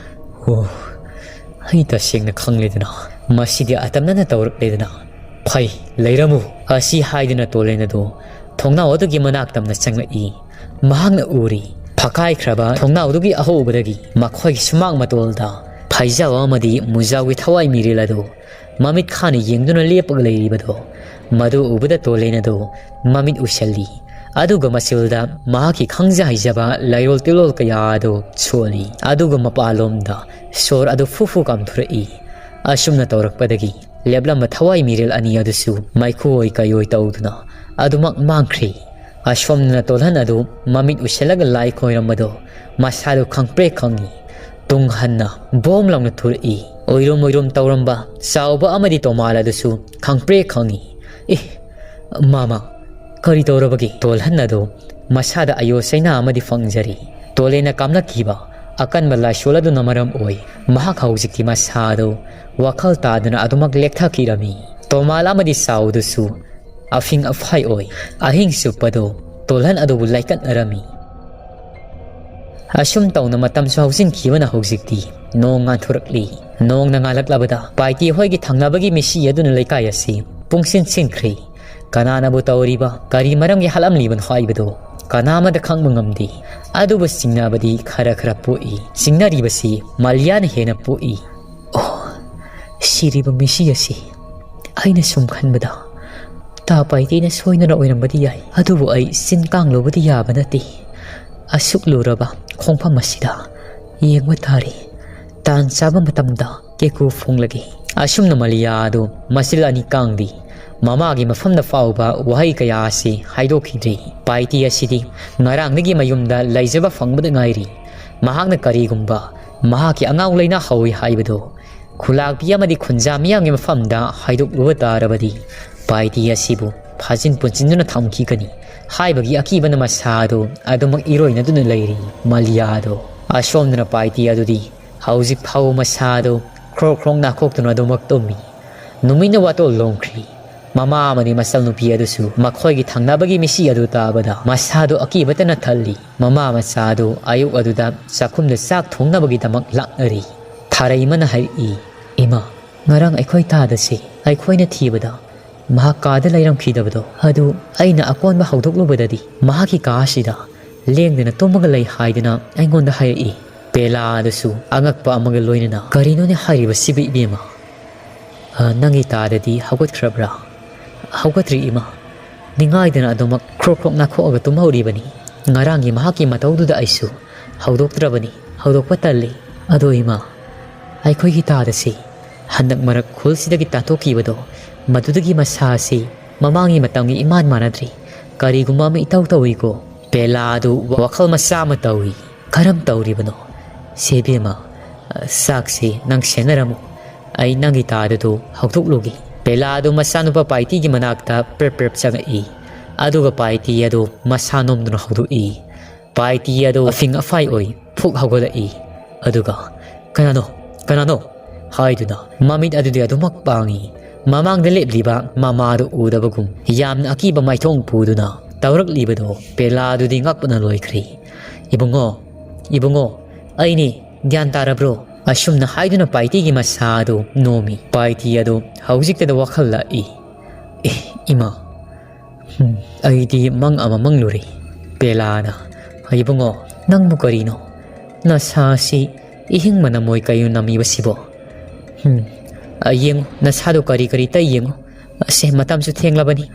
ꯑꯣ, ꯑꯩ ꯇꯁꯦꯡꯅ ꯈꯪꯂꯦꯗꯅ, ꯃꯁꯤꯗꯤ ꯑꯇꯝꯅꯅ ꯇꯧꯔꯛꯂꯦꯗꯅ꯫ ꯐꯩ, ꯂꯩꯔꯝꯃꯨ꯫ ꯑꯁꯤ ꯍꯥꯏꯗꯨꯅ ꯇꯣꯂꯦꯟ ꯑꯗꯨ ꯊꯣꯡꯅꯥꯎ ꯑꯗꯨꯒꯤ ꯃꯅꯥꯛ ꯇꯝꯅ ꯆꯪꯂꯛꯏ꯫ ꯃꯍꯥꯛꯅ ꯎꯔꯤ, ꯐꯛꯀꯥꯏꯈ꯭ꯔꯕ ꯊꯣꯡꯅꯥꯎꯗꯨꯒꯤ ꯑꯍꯧꯕꯗꯒꯤ ꯃꯈꯣꯏꯒꯤ ꯁꯨꯃꯥꯡ ꯃꯇꯣꯜꯗ ꯐꯩꯖꯥꯎ ꯑꯃꯗꯤ ꯃꯨꯖꯥꯎꯒꯤ ꯊꯋꯥꯏ ꯃꯤꯔꯦꯜ ꯑꯗꯨ ꯃꯃꯤꯠ ꯈꯥꯅ ꯌꯦꯡꯗꯨꯅ ꯂꯦꯞꯄꯒ ꯂꯩꯔꯤꯕꯗꯣ꯫ ꯃꯗꯨ ꯎꯕꯗ ꯇꯣꯂꯦꯟ ꯑꯗꯨ ꯃꯃꯤꯠ ꯎꯏꯁꯤꯜꯂꯤ꯫ ꯑꯗꯨꯒ ꯃꯁꯤꯜꯗ ꯃꯍꯥꯛꯀꯤ ꯈꯪꯖ ꯍꯩꯖꯕ ꯂꯩꯔꯣꯜ ꯇꯤꯜꯂꯣꯜ ꯀꯌꯥ ꯑꯗꯨ ꯁꯣꯜꯂꯤ꯫ ꯑꯗꯨꯒ ꯃꯄꯥꯟꯂꯣꯝꯗ ꯁꯣꯔ ꯑꯗꯨ ꯐꯨ ꯐꯨ ꯀꯥꯝꯊꯣꯔꯛꯏ꯫ ꯑꯁꯨꯝꯅ ꯇꯧꯔꯛꯄꯗꯒꯤ ꯂꯦꯞꯂꯝꯕ ꯊꯋꯥꯏ ꯃꯤꯔꯦꯜ ꯑꯅꯤ ꯑꯗꯨꯁꯨ ꯃꯩꯈꯨ ꯑꯣꯏ ꯀꯩꯑꯣꯏ ꯇꯧꯗꯨꯅ ꯑꯗꯨꯃꯛ ꯃꯥꯡꯈ꯭ꯔꯤ꯫ ꯑꯁꯣꯝꯗꯅ ꯇꯣꯜꯍꯟ ꯑꯗꯨ ꯃꯃꯤꯠ ꯎꯏꯁꯤꯜꯂꯒ ꯂꯥꯏ ꯈꯣꯏꯔꯝꯕꯗꯣ ꯃꯁꯥꯗꯨ ꯈꯪꯄ꯭ꯔꯦꯛ ꯈꯪꯉꯤ꯫ ꯇꯨꯡ ꯍꯟꯅ ꯕꯣꯝ ꯂꯥꯎꯅ ꯊꯣꯔꯛꯏ꯫ ꯑꯣꯏꯔꯨꯝ ꯑꯣꯏꯔꯨꯝ ꯇꯧꯔꯝꯕ ꯆꯥꯎꯕ ꯑꯃꯗꯤ ꯇꯣꯃꯥꯜ ꯑꯗꯨꯁꯨ ꯈꯪꯄ꯭ꯔꯦꯛ ꯈꯪꯉꯤ꯫ "ꯑꯦ, ꯃꯥꯃ, ꯀꯔꯤ ꯇꯧꯔꯕꯒꯦ?" ꯇꯣꯜꯍꯟ ꯑꯗꯨ ꯃꯁꯥꯗ ꯑꯌꯣ ꯆꯩꯅꯥ ꯑꯃꯗꯤ ꯐꯪꯖꯔꯤ꯫ ꯇꯣꯂꯦꯟꯅ ꯀꯥꯝꯂꯛꯈꯤꯕ ꯑꯀꯟꯕ ꯂꯥꯏꯁꯣꯜ ꯑꯗꯨꯅ ꯃꯔꯝ ꯑꯣꯏ ꯃꯍꯥꯛ ꯍꯧꯖꯤꯛꯇꯤ ꯃꯁꯥꯗꯨ ꯋꯥꯈꯜ ꯇꯥꯗꯨꯅ ꯑꯗꯨꯃꯛ ꯂꯦꯛꯊꯈꯤꯔꯝꯃꯤ꯫ ꯇꯣꯃꯥꯜ ꯑꯃꯗꯤ ꯆꯥꯎꯗꯨꯁꯨ ꯑꯐꯤꯡ ꯑꯐꯥꯏ ꯑꯣꯏ꯫ ꯑꯍꯤꯡ ꯆꯨꯞꯄꯗꯨ ꯇꯣꯜꯍꯟ ꯑꯗꯨꯕꯨ ꯂꯥꯏꯀꯠꯅꯔꯝꯃꯤ꯫ ꯑꯁꯨꯝ ꯇꯧꯅ ꯃꯇꯝꯁꯨ ꯍꯧꯖꯤꯟꯈꯤꯕꯅ ꯍꯧꯖꯤꯛꯇꯤ ꯅꯣꯡ ꯉꯥꯟꯊꯣꯔꯛꯂꯤ꯫ ꯅꯣꯡꯅ ꯉꯥꯜꯂꯛꯂꯕꯗ ꯄꯥꯏꯇꯤ ꯍꯣꯏꯒꯤ ꯊꯪꯅꯕꯒꯤ ꯃꯤꯁꯤ ꯑꯗꯨꯅ ꯂꯩꯀꯥꯏ ꯑꯁꯤ ꯄꯨꯡꯁꯤꯟ ꯁꯤꯟꯈ꯭ꯔꯦ꯫ ꯀꯅꯥꯅꯕꯨ ꯇꯧꯔꯤꯕ, ꯀꯔꯤ ꯃꯔꯝꯒꯤ ꯍꯥꯠꯂꯝꯂꯤꯕꯅꯣ ꯍꯥꯏꯕꯗꯨ ꯀꯅꯥ ꯑꯃꯗ ꯈꯪꯕ ꯉꯝꯗꯦ꯫ ꯑꯗꯨꯕꯨ ꯆꯤꯡꯅꯕꯗꯤ ꯈꯔ ꯈꯔ ꯄꯣꯛꯏ꯫ ꯆꯤꯡꯅꯔꯤꯕꯁꯤ ꯃꯥꯂꯤꯌꯥꯅ ꯍꯦꯟꯅ ꯄꯣꯛꯏ꯫ ꯑꯣ, ꯁꯤꯔꯤꯕ ꯃꯤꯁꯤ ꯑꯁꯤ ꯑꯩꯅ ꯁꯨꯝ ꯈꯟꯕꯗ ꯇꯥ ꯄꯥꯏꯇꯤꯅ ꯁꯣꯏꯗꯅ ꯑꯣꯏꯔꯝꯕꯗꯤ ꯌꯥꯏ, ꯑꯗꯨꯕꯨ ꯑꯩ ꯆꯤꯟ ꯀꯥꯡꯂꯨꯕꯗꯤ ꯌꯥꯕ ꯅꯠꯇꯦ꯫ ꯑꯁꯨꯛ ꯂꯨꯔꯕ ꯈꯣꯡꯐꯝ ꯑꯁꯤꯗ ꯌꯦꯡꯕ ꯇꯥꯔꯦ꯫ ꯇꯥꯟ ꯆꯥꯕ ꯃꯇꯝꯗ ꯀꯦꯀꯨ ꯐꯣꯡꯂꯒꯦ꯫ ꯑꯁꯨꯝꯅ ꯃꯥꯂꯤꯌꯥ ꯑꯗꯨ ꯃꯆꯤꯜ ꯑꯅꯤ ꯀꯥꯡꯗꯤ ꯃꯃꯥꯒꯤ ꯃꯐꯝꯗ ꯐꯥꯎꯕ ꯋꯥꯍꯩ ꯀꯌꯥ ꯑꯁꯤ ꯍꯥꯏꯗꯣꯛꯈꯤꯗ꯭ꯔꯤ꯫ ꯄꯥꯏꯇꯤ ꯑꯁꯤꯗꯤ ꯉꯔꯥꯡꯗꯒꯤ ꯃꯌꯨꯝꯗ ꯂꯩꯖꯕ ꯐꯪꯕꯗ ꯉꯥꯏꯔꯤ꯫ ꯃꯍꯥꯛꯅ ꯀꯔꯤꯒꯨꯝꯕ ꯃꯍꯥꯛꯀꯤ ꯑꯉꯥꯎ ꯂꯩꯅꯥ ꯍꯧꯏ ꯍꯥꯏꯕꯗꯨ ꯈꯨꯂꯥꯛꯄꯤ ꯑꯃꯗꯤ ꯈꯨꯟꯖꯥ ꯃꯤꯌꯥꯝꯒꯤ ꯃꯐꯝꯗ ꯍꯥꯏꯗꯣꯛꯂꯨꯕ ꯇꯥꯔꯕꯗꯤ ꯄꯥꯏꯇꯤ ꯑꯁꯤꯕꯨ ꯐꯥꯖꯤꯟ ꯄꯨꯟꯁꯤꯟꯗꯨꯅ ꯊꯝꯈꯤꯒꯅꯤ ꯍꯥꯏꯕꯒꯤ ꯑꯀꯤꯕꯅ ꯃꯁꯥꯗꯨ ꯑꯗꯨꯃꯛ ꯏꯔꯣꯏꯅꯗꯨꯅ ꯂꯩꯔꯤ꯫ ꯃꯥꯂꯤꯌꯥꯗꯣ꯫ ꯑꯁꯣꯝꯗꯅ ꯄꯥꯏꯇꯤ ꯑꯗꯨꯗꯤ ꯍꯧꯖꯤꯛ ꯐꯥꯎꯕ ꯃꯁꯥꯗꯨ ꯈ꯭ꯔꯣꯛ ꯈ꯭ꯔꯣꯛ ꯅꯥꯈꯣꯛꯇꯨꯅ ꯑꯗꯨꯃꯛ ꯇꯨꯝꯃꯤ꯫ ꯅꯨꯃꯤꯠꯅ ꯋꯥꯇꯣꯜ ꯂꯣꯡꯈ꯭ꯔꯤ꯫ ꯃꯃꯥ ꯑꯃꯗꯤ ꯃꯆꯜꯅꯨꯄꯤ ꯑꯗꯨꯁꯨ ꯃꯈꯣꯏꯒꯤ ꯊꯪꯅꯕꯒꯤ ꯃꯤꯁꯤ ꯑꯗꯨ ꯇꯥꯕꯗ ꯃꯁꯥꯗꯨ ꯑꯀꯤꯕꯇꯅ ꯊꯜꯂꯤ꯫ ꯃꯃꯥ ꯃꯆꯥ ꯑꯗꯨ ꯑꯌꯨꯛ ꯑꯗꯨꯗ ꯆꯥꯛꯈꯨꯝꯗ ꯆꯥꯛ ꯊꯣꯡꯅꯕꯒꯤꯗꯃꯛ ꯂꯥꯛꯅꯔꯤ꯫ ꯊꯥꯔꯩꯃꯅ ꯍꯥꯏꯔꯛꯏ, "ꯏꯃꯥ, ꯉꯔꯥꯡ ꯑꯩꯈꯣꯏ ꯇꯥꯗꯁꯤ ꯑꯩꯈꯣꯏꯅ ꯊꯤꯕꯗ ꯃꯍꯥꯛ ꯀꯥꯗ ꯂꯩꯔꯝꯈꯤꯗꯕꯗꯣ ꯑꯗꯨ ꯑꯩꯅ ꯑꯀꯣꯟꯕ ꯍꯧꯗꯣꯛꯂꯨꯕꯗꯗꯤ ꯃꯍꯥꯛꯀꯤ ꯀꯥ ꯑꯁꯤꯗ ꯂꯦꯡꯗꯅ ꯇꯨꯝꯃꯒ ꯂꯩ ꯍꯥꯏꯗꯨꯅ ꯑꯩꯉꯣꯟꯗ ꯍꯥꯏꯔꯛꯏ꯫" ꯄꯦꯂꯥ ꯑꯗꯨꯁꯨ ꯑꯉꯛꯄ ꯑꯃꯒ ꯂꯣꯏꯅꯅ, "ꯀꯔꯤꯅꯣꯅꯦ ꯍꯥꯏꯔꯤꯕꯁꯤꯕꯨ ꯏꯕꯦꯝꯃ? ꯑ, ꯅꯪꯒꯤ ꯇꯥꯗꯗꯤ ꯍꯧꯒꯠꯈ꯭ꯔꯕ꯭ꯔꯥ?" "ꯍꯧꯒꯠꯇ꯭ꯔꯤ ꯏꯃꯥ꯫ ꯅꯤꯡꯉꯥꯏꯗꯅ ꯑꯗꯨꯃꯛ ꯈ꯭ꯔꯣꯛ ꯈ꯭ꯔꯣꯛ ꯅꯥꯈꯣꯛꯑꯒ ꯇꯨꯝꯍꯧꯔꯤꯕꯅꯤ꯫ ꯉꯔꯥꯡꯒꯤ ꯃꯍꯥꯛꯀꯤ ꯃꯇꯧꯗꯨꯗ ꯑꯩꯁꯨ ꯍꯧꯗꯣꯛꯇ꯭ꯔꯕꯅꯤ꯫ ꯍꯧꯗꯣꯛꯄ ꯇꯜꯂꯤ꯫ ꯑꯗꯣ ꯏꯃꯥ, ꯑꯩꯈꯣꯏꯒꯤ ꯇꯥꯗꯁꯤ ꯍꯟꯗꯛ ꯃꯔꯛ ꯈꯨꯜꯁꯤꯗꯒꯤ ꯇꯥꯟꯊꯣꯛꯈꯤꯕꯗꯣ, ꯃꯗꯨꯗꯒꯤ ꯃꯁꯥ ꯑꯁꯤ ꯃꯃꯥꯡꯒꯤ ꯃꯇꯝꯒ ꯏꯃꯥꯟ ꯃꯥꯟꯅꯗ꯭ꯔꯤ꯫ ꯀꯔꯤꯒꯨꯝꯕ ꯑꯃ ꯏꯇꯧ ꯇꯧꯏꯀꯣ꯫" ꯄꯦꯂꯥ ꯑꯗꯨ ꯋꯥꯈꯜ ꯃꯆꯥ ꯑꯃ ꯇꯧꯏ꯫ "ꯀꯔꯝ ꯇꯧꯔꯤꯕꯅꯣ? ꯁꯦ ꯏꯕꯦꯝꯃ, ꯆꯥꯛꯁꯤ ꯅꯪ ꯁꯦꯟꯅꯔꯝꯃꯨ꯫ ꯑꯩ ꯅꯪꯒꯤ ꯇꯥꯗꯗꯨ ꯍꯧꯗꯣꯛꯂꯨꯒꯦ꯫" ꯄꯦꯂꯥ ꯑꯗꯨ ꯃꯆꯥꯅꯨꯄꯥ ꯄꯥꯏꯇꯤꯒꯤ ꯃꯅꯥꯛꯇ ꯄ꯭ꯔꯦꯞ ꯄ꯭ꯔꯦꯞ ꯆꯪꯉꯛꯏ꯫ ꯑꯗꯨꯒ ꯄꯥꯏꯇꯤ ꯑꯗꯨ ꯃꯁꯥ ꯅꯣꯝꯗꯨꯅ ꯍꯧꯗꯣꯛꯏ꯫ ꯄꯥꯏꯇꯤ ꯑꯗꯨ ꯑꯐꯤꯡ ꯑꯐꯥꯏ ꯑꯣꯏ ꯐꯨꯛ ꯍꯧꯒꯠꯂꯛꯏ꯫ ꯑꯗꯨꯒ, "ꯀꯅꯥꯅꯣ? ꯀꯅꯥꯅꯣ?" ꯍꯥꯏꯗꯨꯅ ꯃꯃꯤꯠ ꯑꯗꯨꯗꯤ ꯑꯗꯨꯃꯛ ꯄꯥꯡꯏ꯫ ꯃꯃꯥꯡꯗ ꯂꯦꯞꯂꯤꯕ ꯃꯃꯥꯗꯨ ꯎꯗꯕꯒꯨꯝ ꯌꯥꯝꯅ ꯑꯀꯤꯕ ꯃꯥꯏꯊꯣꯡ ꯄꯨꯗꯨꯅ ꯇꯧꯔꯛꯂꯤꯕꯗꯣ ꯄꯦꯂꯥ ꯑꯗꯨꯗꯤ ꯉꯛꯄꯅ ꯂꯣꯏꯈ꯭ꯔꯦ꯫ "ꯏꯕꯨꯡꯉꯣ, ꯏꯕꯨꯡꯉꯣ, ꯑꯩꯅꯤ, ꯒ꯭ꯌꯥꯟ ꯇꯥꯔꯕ꯭ꯔꯣ?" ꯑꯁꯨꯝꯅ ꯍꯥꯏꯗꯨꯅ ꯄꯥꯏꯇꯤꯒꯤ ꯃꯁꯥ ꯑꯗꯨ ꯅꯣꯝꯃꯤ꯫ ꯄꯥꯏꯇꯤ ꯑꯗꯨ ꯍꯧꯖꯤꯛꯇꯗ ꯋꯥꯈꯜ ꯂꯥꯛꯏ꯫ "ꯑꯦ, ꯏꯃꯥ, ꯍꯨꯝ, ꯑꯩꯗꯤ ꯃꯪ ꯑꯃ ꯃꯪꯂꯨꯔꯦ꯫" ꯄꯦꯂꯥꯅ, "ꯏꯕꯨꯡꯉꯣ, ꯅꯪꯕꯨ ꯀꯔꯤꯅꯣ? ꯅꯁꯥꯁꯤ ꯏꯍꯤꯡ ꯃꯅꯝ ꯑꯣꯏ ꯀꯩꯅꯣ ꯅꯝꯃꯤꯕꯁꯤꯕꯣ? ꯍꯨꯝ, ꯑ, ꯌꯦꯡꯉꯨ, ꯅꯁꯥꯗꯣ ꯀꯔꯤ ꯀꯔꯤ ꯇꯩ ꯌꯦꯡꯉꯨ꯫ ꯑꯁꯦ, ꯃꯇꯝꯁꯨ ꯊꯦꯡꯂꯕꯅꯤ꯫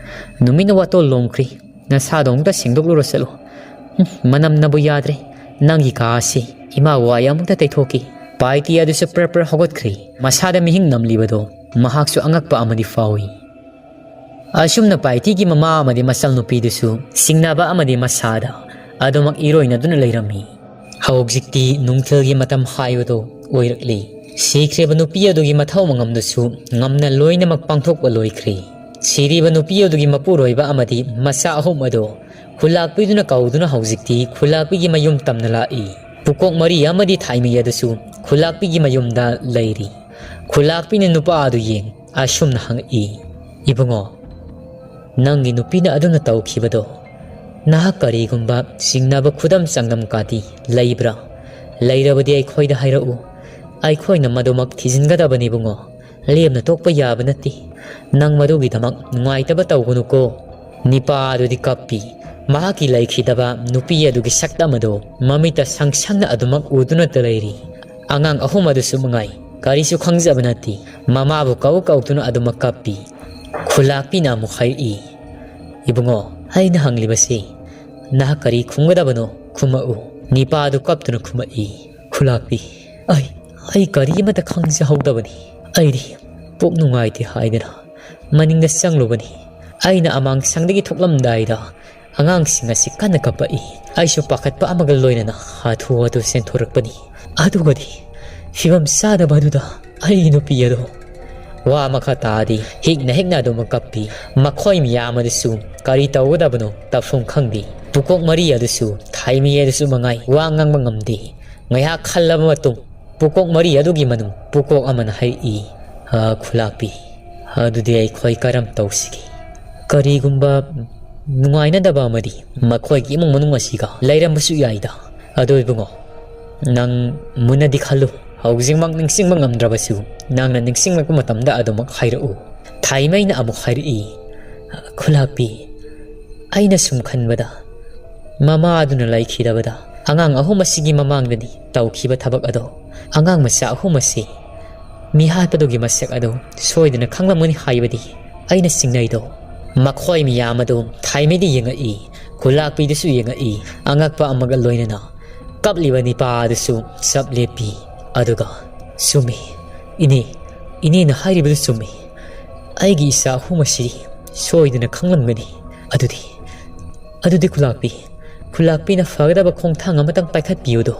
ꯅꯨꯃꯤꯠꯅ ꯋꯥꯇꯣꯜ ꯂꯣꯝꯈ꯭ꯔꯤ꯫ ꯅꯁꯥꯗꯣ ꯑꯃꯨꯛꯇ ꯁꯦꯡꯗꯣꯛꯂꯨꯔꯣ ꯆꯠꯂꯨ꯫ ꯍꯨꯝ, ꯃꯅꯝꯅꯕꯨ ꯌꯥꯗ꯭ꯔꯦ꯫ ꯅꯪꯒꯤ ꯀꯥ ꯑꯁꯤ ꯏꯃꯥ ꯋꯥꯏ ꯑꯃꯨꯛꯇ ꯇꯩꯊꯣꯛꯈꯤ꯫" ꯄꯥꯏꯇꯤ ꯑꯗꯨꯁꯨ ꯄ꯭ꯔ ꯄ꯭ꯔ ꯍꯧꯒꯠꯈ꯭ꯔꯤ꯫ ꯃꯁꯥꯗ ꯃꯤꯍꯤꯡ ꯅꯝꯂꯤꯕꯗꯣ ꯃꯍꯥꯛꯁꯨ ꯑꯉꯛꯄ ꯑꯃꯗꯤ ꯐꯥꯎꯏ꯫ ꯑꯁꯨꯝꯅ ꯄꯥꯏꯇꯤꯒꯤ ꯃꯃꯥ ꯑꯃꯗꯤ ꯃꯆꯜꯅꯨꯄꯤꯗꯨꯁꯨ ꯆꯤꯡꯅꯕ ꯑꯃꯗꯤ ꯃꯁꯥꯗ ꯑꯗꯨꯃꯛ ꯏꯔꯣꯏꯅꯗꯨꯅ ꯂꯩꯔꯝꯃꯤ꯫ ꯍꯧꯖꯤꯛꯇꯤ ꯅꯨꯡꯊꯤꯜꯒꯤ ꯃꯇꯝ ꯍꯥꯏꯕꯗꯨ ꯑꯣꯏꯔꯛꯂꯤ꯫ ꯁꯤꯈ꯭ꯔꯤꯕ ꯅꯨꯄꯤ ꯑꯗꯨꯒꯤ ꯃꯊꯧ ꯃꯉꯝꯗꯨꯁꯨ ꯉꯝꯅ ꯂꯣꯏꯅꯃꯛ ꯄꯥꯡꯊꯣꯛꯄ ꯂꯣꯏꯈ꯭ꯔꯤ꯫ ꯁꯤꯔꯤꯕ ꯅꯨꯄꯤ ꯑꯗꯨꯒꯤ ꯃꯄꯨꯔꯣꯏꯕ ꯑꯃꯗꯤ ꯃꯆꯥ ꯑꯍꯨꯝ ꯑꯗꯨ ꯈꯨꯜꯂꯥꯛꯄꯤꯗꯨꯅ ꯀꯧꯗꯨꯅ ꯍꯧꯖꯤꯛꯇꯤ ꯈꯨꯜꯂꯥꯛꯄꯤꯒꯤ ꯃꯌꯨꯝ ꯇꯝꯅ ꯂꯥꯛꯏ꯫ ꯄꯨꯀꯣꯛ ꯃꯔꯤ ꯑꯃꯗꯤ ꯊꯥꯏꯃꯩ ꯑꯗꯨꯁꯨ ꯈꯨꯜꯂꯥꯛꯄꯤꯒꯤ ꯃꯌꯨꯝꯗ ꯂꯩꯔꯤ꯫ ꯈꯨꯜꯂꯥꯛꯄꯤꯅ ꯅꯨꯄꯥ ꯑꯗꯨ ꯌꯦꯡ ꯑꯁꯨꯝꯅ ꯍꯪꯉꯛꯏ, "ꯏꯕꯨꯡꯉꯣ, ꯅꯪꯒꯤ ꯅꯨꯄꯤꯅ ꯑꯗꯨꯅ ꯇꯧꯈꯤꯕꯗꯣ, ꯅꯍꯥꯛ ꯀꯔꯤꯒꯨꯝꯕ ꯆꯤꯡꯅꯕ ꯈꯨꯗꯝ ꯆꯥꯡꯗꯝ ꯀꯥꯗꯤ ꯂꯩꯕ꯭ꯔꯥ? ꯂꯩꯔꯕꯗꯤ ꯑꯩꯈꯣꯏꯗ ꯍꯥꯏꯔꯛꯎ꯫ ꯑꯩꯈꯣꯏꯅ ꯃꯗꯨꯃꯛ ꯊꯤꯖꯤꯟꯒꯗꯕꯅꯤ ꯏꯕꯨꯡꯉꯣ꯫ ꯂꯦꯝꯅ ꯇꯣꯛꯄ ꯌꯥꯕ ꯅꯠꯇꯦ꯫ ꯅꯪ ꯃꯗꯨꯒꯤꯗꯃꯛ ꯅꯨꯡꯉꯥꯏꯇꯕ ꯇꯧꯒꯅꯨꯀꯣ꯫" ꯅꯤꯄꯥ ꯑꯗꯨꯗꯤ ꯀꯞꯄꯤ꯫ ꯃꯍꯥꯛꯀꯤ ꯂꯩꯈꯤꯗꯕ ꯅꯨꯄꯤ ꯑꯗꯨꯒꯤ ꯁꯛꯇꯝ ꯑꯗꯨ ꯃꯃꯤꯠꯇ ꯁꯪ ꯁꯪꯅ ꯑꯗꯨꯃꯛ ꯎꯗꯨꯅꯇ ꯂꯩꯔꯤ꯫ ꯑꯉꯥꯡ ꯑꯍꯨꯝ ꯑꯗꯨꯁꯨ ꯃꯉꯥꯏ, ꯀꯔꯤꯁꯨ ꯈꯪꯖꯕ ꯅꯠꯇꯦ꯫ ꯃꯃꯥꯕꯨ ꯀꯧ ꯀꯧꯗꯨꯅ ꯑꯗꯨꯃꯛ ꯀꯞꯄꯤ꯫ ꯈꯨꯂꯥꯛꯄꯤꯅ ꯑꯃꯨꯛ ꯍꯥꯏꯔꯛꯏ, "ꯏꯕꯨꯡꯉꯣ, ꯑꯩꯅ ꯍꯪꯂꯤꯕꯁꯤ ꯅꯍꯥꯛ ꯀꯔꯤ ꯈꯨꯝꯒꯗꯕꯅꯣ ꯈꯨꯝꯃꯛꯎ꯫" ꯅꯤꯄꯥ ꯑꯗꯨ ꯀꯞꯇꯨꯅ ꯈꯨꯝꯃꯛꯏ꯫ ꯈꯨꯂꯥꯛꯄꯤ, "ꯑꯩ, ꯑꯩ ꯀꯔꯤ ꯑꯃꯠꯇ ꯈꯪꯖꯍꯧꯗꯕꯅꯤ꯫ ꯑꯩꯗꯤ ꯄꯨꯛ ꯅꯨꯡꯉꯥꯏꯇꯦ ꯍꯥꯏꯗꯅ ꯃꯅꯤꯡꯗ ꯆꯪꯂꯨꯕꯅꯤ꯫ ꯑꯩꯅ ꯑꯃꯥꯡꯁꯪꯗꯒꯤ ꯊꯣꯛꯂꯝꯗꯥꯏꯗ ꯑꯉꯥꯡꯁꯤꯡ ꯑꯁꯤ ꯀꯟꯅ ꯀꯞꯄꯛꯏ꯫ ꯑꯩꯁꯨ ꯄꯥꯈꯠꯄ ꯑꯃꯒ ꯂꯣꯏꯅꯅ ꯍꯥꯊꯨ ꯍꯥꯊꯨ ꯆꯦꯟꯊꯣꯔꯛꯄꯅꯤ꯫ ꯑꯗꯨꯒꯗꯤ ꯐꯤꯕꯝ ꯆꯥꯗꯕ ꯑꯗꯨꯗ ꯑꯩꯒꯤ ꯅꯨꯄꯤ ꯑꯗꯣ ꯋꯥ ꯃꯈꯥ ꯇꯥꯗꯦ꯫ ꯍꯤꯛꯅ ꯍꯤꯛꯅ ꯑꯗꯨꯃꯛ ꯀꯞꯄꯤ꯫ ꯃꯈꯣꯏ ꯃꯌꯥꯝ ꯑꯗꯨꯁꯨ ꯀꯔꯤ ꯇꯧꯒꯗꯕꯅꯣ ꯇꯧꯐꯝ ꯈꯪꯗꯦ꯫ ꯄꯨꯀꯣꯛ ꯃꯔꯤ ꯑꯗꯨꯁꯨ ꯊꯥꯏꯃꯤ ꯑꯗꯨꯁꯨ ꯃꯉꯥꯏ ꯋꯥ ꯉꯥꯡꯕ ꯉꯝꯗꯦ꯫ ꯉꯥꯏꯍꯥꯛ ꯈꯜꯂꯕ ꯃꯇꯨꯡ ꯄꯨꯀꯣꯛ ꯃꯔꯤ ꯑꯗꯨꯒꯤ ꯃꯅꯨꯡ ꯄꯨꯀꯣꯛ ꯑꯃꯅ ꯍꯥꯏꯔꯛꯏ, "ꯑ, ꯈꯨꯂꯥꯛꯄꯤ, ꯑꯗꯨꯗꯤ ꯑꯩꯈꯣꯏ ꯀꯔꯝ ꯇꯧꯁꯤꯒꯦ? ꯀꯔꯤꯒꯨꯝꯕ ꯅꯨꯡꯉꯥꯏꯅꯗꯕ ꯑꯃꯗꯤ ꯃꯈꯣꯏꯒꯤ ꯏꯃꯨꯡ ꯃꯅꯨꯡ ꯑꯁꯤꯒ ꯂꯩꯔꯝꯕꯁꯨ ꯌꯥꯏꯗ꯫ ꯑꯗꯣ ꯏꯕꯨꯡꯉꯣ, ꯅꯪ ꯃꯨꯟꯅꯗꯤ ꯈꯜꯂꯨ꯫ ꯍꯧꯖꯤꯛꯃꯛ ꯅꯤꯡꯁꯤꯡꯕ ꯉꯝꯗ꯭ꯔꯕꯁꯨ ꯅꯪꯅ ꯅꯤꯡꯁꯤꯡꯂꯛꯄ ꯃꯇꯝꯗ ꯑꯗꯨꯃꯛ ꯍꯥꯏꯔꯛꯎ꯫" ꯊꯥꯏꯃꯩꯅ ꯑꯃꯨꯛ ꯍꯥꯏꯔꯛꯏ, "ꯈꯨꯂꯥꯛꯄꯤ, ꯑꯩꯅ ꯁꯨꯝ ꯈꯟꯕꯗ ꯃꯃꯥ ꯑꯗꯨꯅ ꯂꯩꯈꯤꯗꯕꯗ ꯑꯉꯥꯡ ꯑꯍꯨꯝ ꯑꯁꯤꯒꯤ ꯃꯃꯥꯡꯗꯗꯤ ꯇꯧꯈꯤꯕ ꯊꯕꯛ ꯑꯗꯣ ꯑꯉꯥꯡ ꯃꯆꯥ ꯑꯍꯨꯝ ꯑꯁꯤ ꯃꯤꯍꯥꯠꯄꯗꯨꯒꯤ ꯃꯁꯛ ꯑꯗꯨ ꯁꯣꯏꯗꯅ ꯈꯪꯂꯝꯒꯅꯤ ꯍꯥꯏꯕꯗꯤ ꯑꯩꯅ ꯆꯤꯡꯅꯩꯗꯣ꯫" ꯃꯈꯣꯏ ꯃꯌꯥꯝ ꯑꯗꯨ ꯊꯥꯏꯃꯩꯗ ꯌꯦꯡꯉꯛꯏ, ꯈꯨꯂꯥꯛꯄꯤꯗꯁꯨ ꯌꯦꯡꯉꯛꯏ, ꯑꯉꯛꯄ ꯑꯃꯒ ꯂꯣꯏꯅꯅ ꯀꯞꯂꯤꯕ ꯅꯤꯄꯥ ꯑꯗꯨꯁꯨ ꯆꯞ ꯂꯦꯞꯄꯤ꯫ ꯑꯗꯨꯒ, "ꯆꯨꯝꯃꯤ, ꯏꯅꯦ, ꯏꯅꯦꯅ ꯍꯥꯏꯔꯤꯕꯗꯨ ꯆꯨꯝꯃꯤ꯫ ꯑꯩꯒꯤ ꯏꯆꯥ ꯑꯍꯨꯝ ꯑꯁꯤ ꯁꯣꯏꯗꯅ ꯈꯪꯂꯝꯒꯅꯤ꯫ ꯑꯗꯨꯗꯤ, ꯑꯗꯨꯗꯤ ꯈꯨꯂꯥꯛꯄꯤ, ꯈꯨꯂꯥꯛꯄꯤꯅ ꯐꯒꯗꯕ ꯈꯣꯡꯊꯥꯡ ꯑꯃꯇꯪ ꯄꯥꯏꯈꯠꯄꯤꯌꯨꯗꯣ꯫"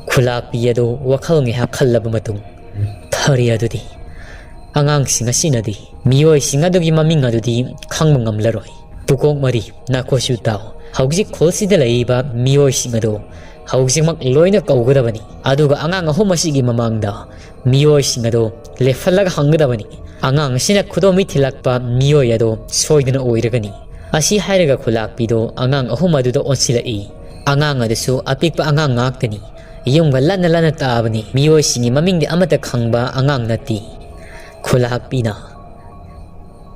ꯈꯨꯂꯥꯛꯄꯤ ꯑꯗꯨ ꯋꯥꯈꯜ ꯉꯥꯏꯍꯥꯛ ꯈꯜꯂꯕ ꯃꯇꯨꯡ, "ꯐꯔꯦ ꯑꯗꯨꯗꯤ, ꯑꯉꯥꯡꯁꯤꯡ ꯑꯁꯤꯅꯗꯤ ꯃꯤꯑꯣꯏꯁꯤꯡ ꯑꯗꯨꯒꯤ ꯃꯃꯤꯡ ꯑꯗꯨꯗꯤ ꯈꯪꯕ ꯉꯝꯂꯔꯣꯏ꯫ ꯄꯨꯀꯣꯛ ꯃꯔꯤ, ꯅꯈꯣꯏꯁꯨ ꯇꯥꯎ꯫ ꯍꯧꯖꯤꯛ ꯈꯨꯜꯁꯤꯗ ꯂꯩꯔꯤꯕ ꯃꯤꯑꯣꯏꯁꯤꯡ ꯑꯗꯨ ꯍꯧꯖꯤꯛꯃꯛ ꯂꯣꯏꯅ ꯀꯧꯒꯗꯕꯅꯤ꯫ ꯑꯗꯨꯒ ꯑꯉꯥꯡ ꯑꯍꯨꯝ ꯑꯁꯤꯒꯤ ꯃꯃꯥꯡꯗ ꯃꯤꯑꯣꯏꯁꯤꯡ ꯑꯗꯨ ꯂꯦꯞꯍꯜꯂꯒ ꯍꯪꯒꯗꯕꯅꯤ꯫ ꯑꯉꯥꯡ ꯑꯁꯤꯅ ꯈꯨꯗꯣꯝꯕꯤ ꯊꯤꯜꯂꯛꯄ ꯃꯤꯑꯣꯏ ꯑꯗꯣ ꯁꯣꯏꯗꯅ ꯑꯣꯏꯔꯒꯅꯤ꯫ ꯑꯁꯤ ꯍꯥꯏꯔꯒ ꯈꯨꯂꯥꯛꯄꯤꯗꯣ ꯑꯉꯥꯡ ꯑꯍꯨꯝ ꯑꯗꯨꯗ ꯑꯣꯟꯁꯤꯜꯂꯛꯏ꯫ ꯑꯉꯥꯡ ꯑꯗꯨꯁꯨ ꯑꯄꯤꯛꯄ ꯑꯉꯥꯡ ꯉꯥꯛꯇꯅꯤ꯫ ꯌꯨꯝꯒ ꯂꯟꯅ ꯂꯟꯅ ꯇꯥꯕꯅꯤ꯫ ꯃꯤꯑꯣꯏꯁꯤꯡꯒꯤ ꯃꯃꯤꯡꯗꯤ ꯑꯃꯠꯇ ꯈꯪꯕ ꯑꯉꯥꯡ ꯅꯠꯇꯦ꯫ ꯈꯨꯂꯥꯛꯄꯤꯅ,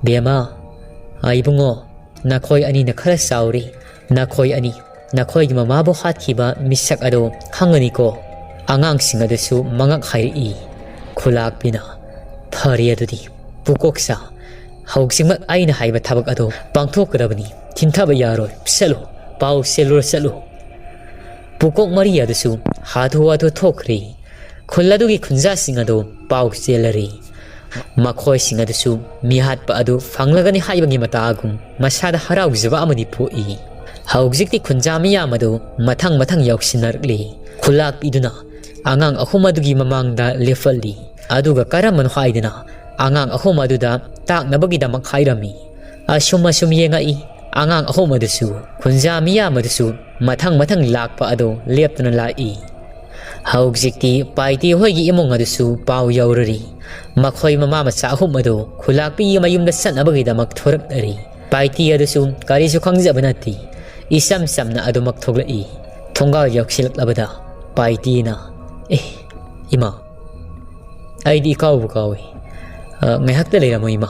"ꯕꯦꯝꯃ, ꯑ, ꯏꯕꯨꯡꯉꯣ, ꯅꯈꯣꯏ ꯑꯅꯤꯅ ꯈꯔ ꯆꯥꯎꯔꯤ꯫ ꯅꯈꯣꯏ ꯑꯅꯤ ꯅꯈꯣꯏꯒꯤ ꯃꯃꯥꯕꯨ ꯍꯥꯠꯈꯤꯕ ꯃꯤꯁꯛ ꯑꯗꯨ ꯈꯪꯒꯅꯤꯀꯣ?" ꯑꯉꯥꯡꯁꯤꯡ ꯑꯗꯨꯁꯨ ꯃꯉꯛ ꯍꯥꯏꯔꯛꯏ꯫ ꯈꯨꯂꯥꯛꯄꯤꯅ, "ꯐꯔꯦ ꯑꯗꯨꯗꯤ, ꯄꯨꯀꯣꯛꯁꯥ, ꯍꯧꯖꯤꯛꯃꯛ ꯑꯩꯅ ꯍꯥꯏꯕ ꯊꯕꯛ ꯑꯗꯨ ꯄꯥꯡꯊꯣꯛꯀꯗꯕꯅꯤ꯫ ꯊꯤꯟꯊꯕ ꯌꯥꯔꯣꯏ꯫ ꯆꯠꯂꯨ, ꯄꯥꯎ ꯆꯦꯜꯂꯨꯔ ꯆꯠꯂꯨ꯫" ꯄꯨꯀꯣꯛ ꯃꯔꯤ ꯑꯗꯨꯁꯨ ꯍꯥꯊꯨ ꯍꯥꯊꯨ ꯊꯣꯛꯈ꯭ꯔꯦ꯫ ꯈꯨꯜ ꯑꯗꯨꯒꯤ ꯈꯨꯟꯖꯥꯁꯤꯡ ꯑꯗꯨ ꯄꯥꯎ ꯆꯦꯜꯂꯔꯤ꯫ ꯃꯈꯣꯏꯁꯤꯡ ꯑꯗꯨꯁꯨ ꯃꯤꯍꯥꯠꯄ ꯑꯗꯨ ꯐꯪꯂꯒꯅꯤ ꯍꯥꯏꯕꯒꯤ ꯃꯇꯥꯒꯨꯝ ꯃꯁꯥꯗ ꯍꯔꯥꯎꯖꯕ ꯑꯃꯗꯤ ꯄꯣꯛꯏ꯫ ꯍꯧꯖꯤꯛꯇꯤ ꯈꯨꯟꯖꯥ ꯃꯤꯌꯥꯝ ꯑꯗꯨ ꯃꯊꯪ ꯃꯊꯪ ꯌꯥꯎꯁꯤꯟꯅꯔꯛꯂꯤ꯫ ꯈꯨꯂꯥꯛꯄꯤꯗꯨꯅ ꯑꯉꯥꯡ ꯑꯍꯨꯝ ꯑꯗꯨꯒꯤ ꯃꯃꯥꯡꯗ ꯂꯦꯞꯍꯜꯂꯤ꯫ ꯑꯗꯨꯒ ꯀꯔꯝꯕꯅꯣ ꯍꯥꯏꯗꯅ ꯑꯉꯥꯡ ꯑꯍꯨꯝ ꯑꯗꯨꯗ ꯇꯥꯛꯅꯕꯒꯤꯗꯃꯛ ꯍꯥꯏꯔꯝꯃꯤ꯫ ꯑꯁꯨꯝ ꯑꯁꯨꯝ ꯌꯦꯡꯉꯛꯏ꯫ ꯑꯉꯥꯡ ꯑꯍꯨꯝ ꯑꯗꯨꯁꯨ, ꯈꯨꯟꯖꯥ ꯃꯤꯌꯥꯝ ꯑꯗꯨꯁꯨ ꯃꯊꯪ ꯃꯊꯪ ꯂꯥꯛꯄ ꯑꯗꯨ ꯂꯦꯞꯇꯅ ꯂꯥꯛꯏ꯫ ꯍꯧꯖꯤꯛꯇꯤ ꯄꯥꯏꯇꯤ ꯍꯣꯏꯒꯤ ꯏꯃꯨꯡ ꯑꯗꯨꯁꯨ ꯄꯥꯎ ꯌꯧꯔꯔꯤ꯫ ꯃꯈꯣꯏ ꯃꯃꯥ ꯃꯆꯥ ꯑꯍꯨꯝ ꯑꯗꯨ ꯈꯨꯂꯥꯛꯄꯤꯒꯤ ꯃꯌꯨꯝꯗ ꯆꯠꯅꯕꯒꯤꯗꯃꯛ ꯊꯣꯔꯛꯅꯔꯤ꯫ ꯄꯥꯏꯇꯤ ꯑꯗꯨꯁꯨ ꯀꯔꯤꯁꯨ ꯈꯪꯖꯕ ꯅꯠꯇꯦ꯫ ꯏꯆꯝ ꯆꯝꯅ ꯑꯗꯨꯃꯛ ꯊꯣꯛꯂꯛꯏ꯫ ꯊꯣꯡꯒꯥꯜ ꯌꯧꯁꯤꯜꯂꯛꯂꯕꯗ ꯄꯥꯏꯇꯤꯅ, "ꯑꯦ, ꯏꯃꯥ, ꯑꯩꯗꯤ ꯏꯀꯥꯎꯕꯨ ꯀꯥꯎꯏ꯫ ꯑ, ꯉꯥꯏꯍꯥꯛꯇ ꯂꯩꯔꯝꯃꯨ, ꯏꯃꯥ꯫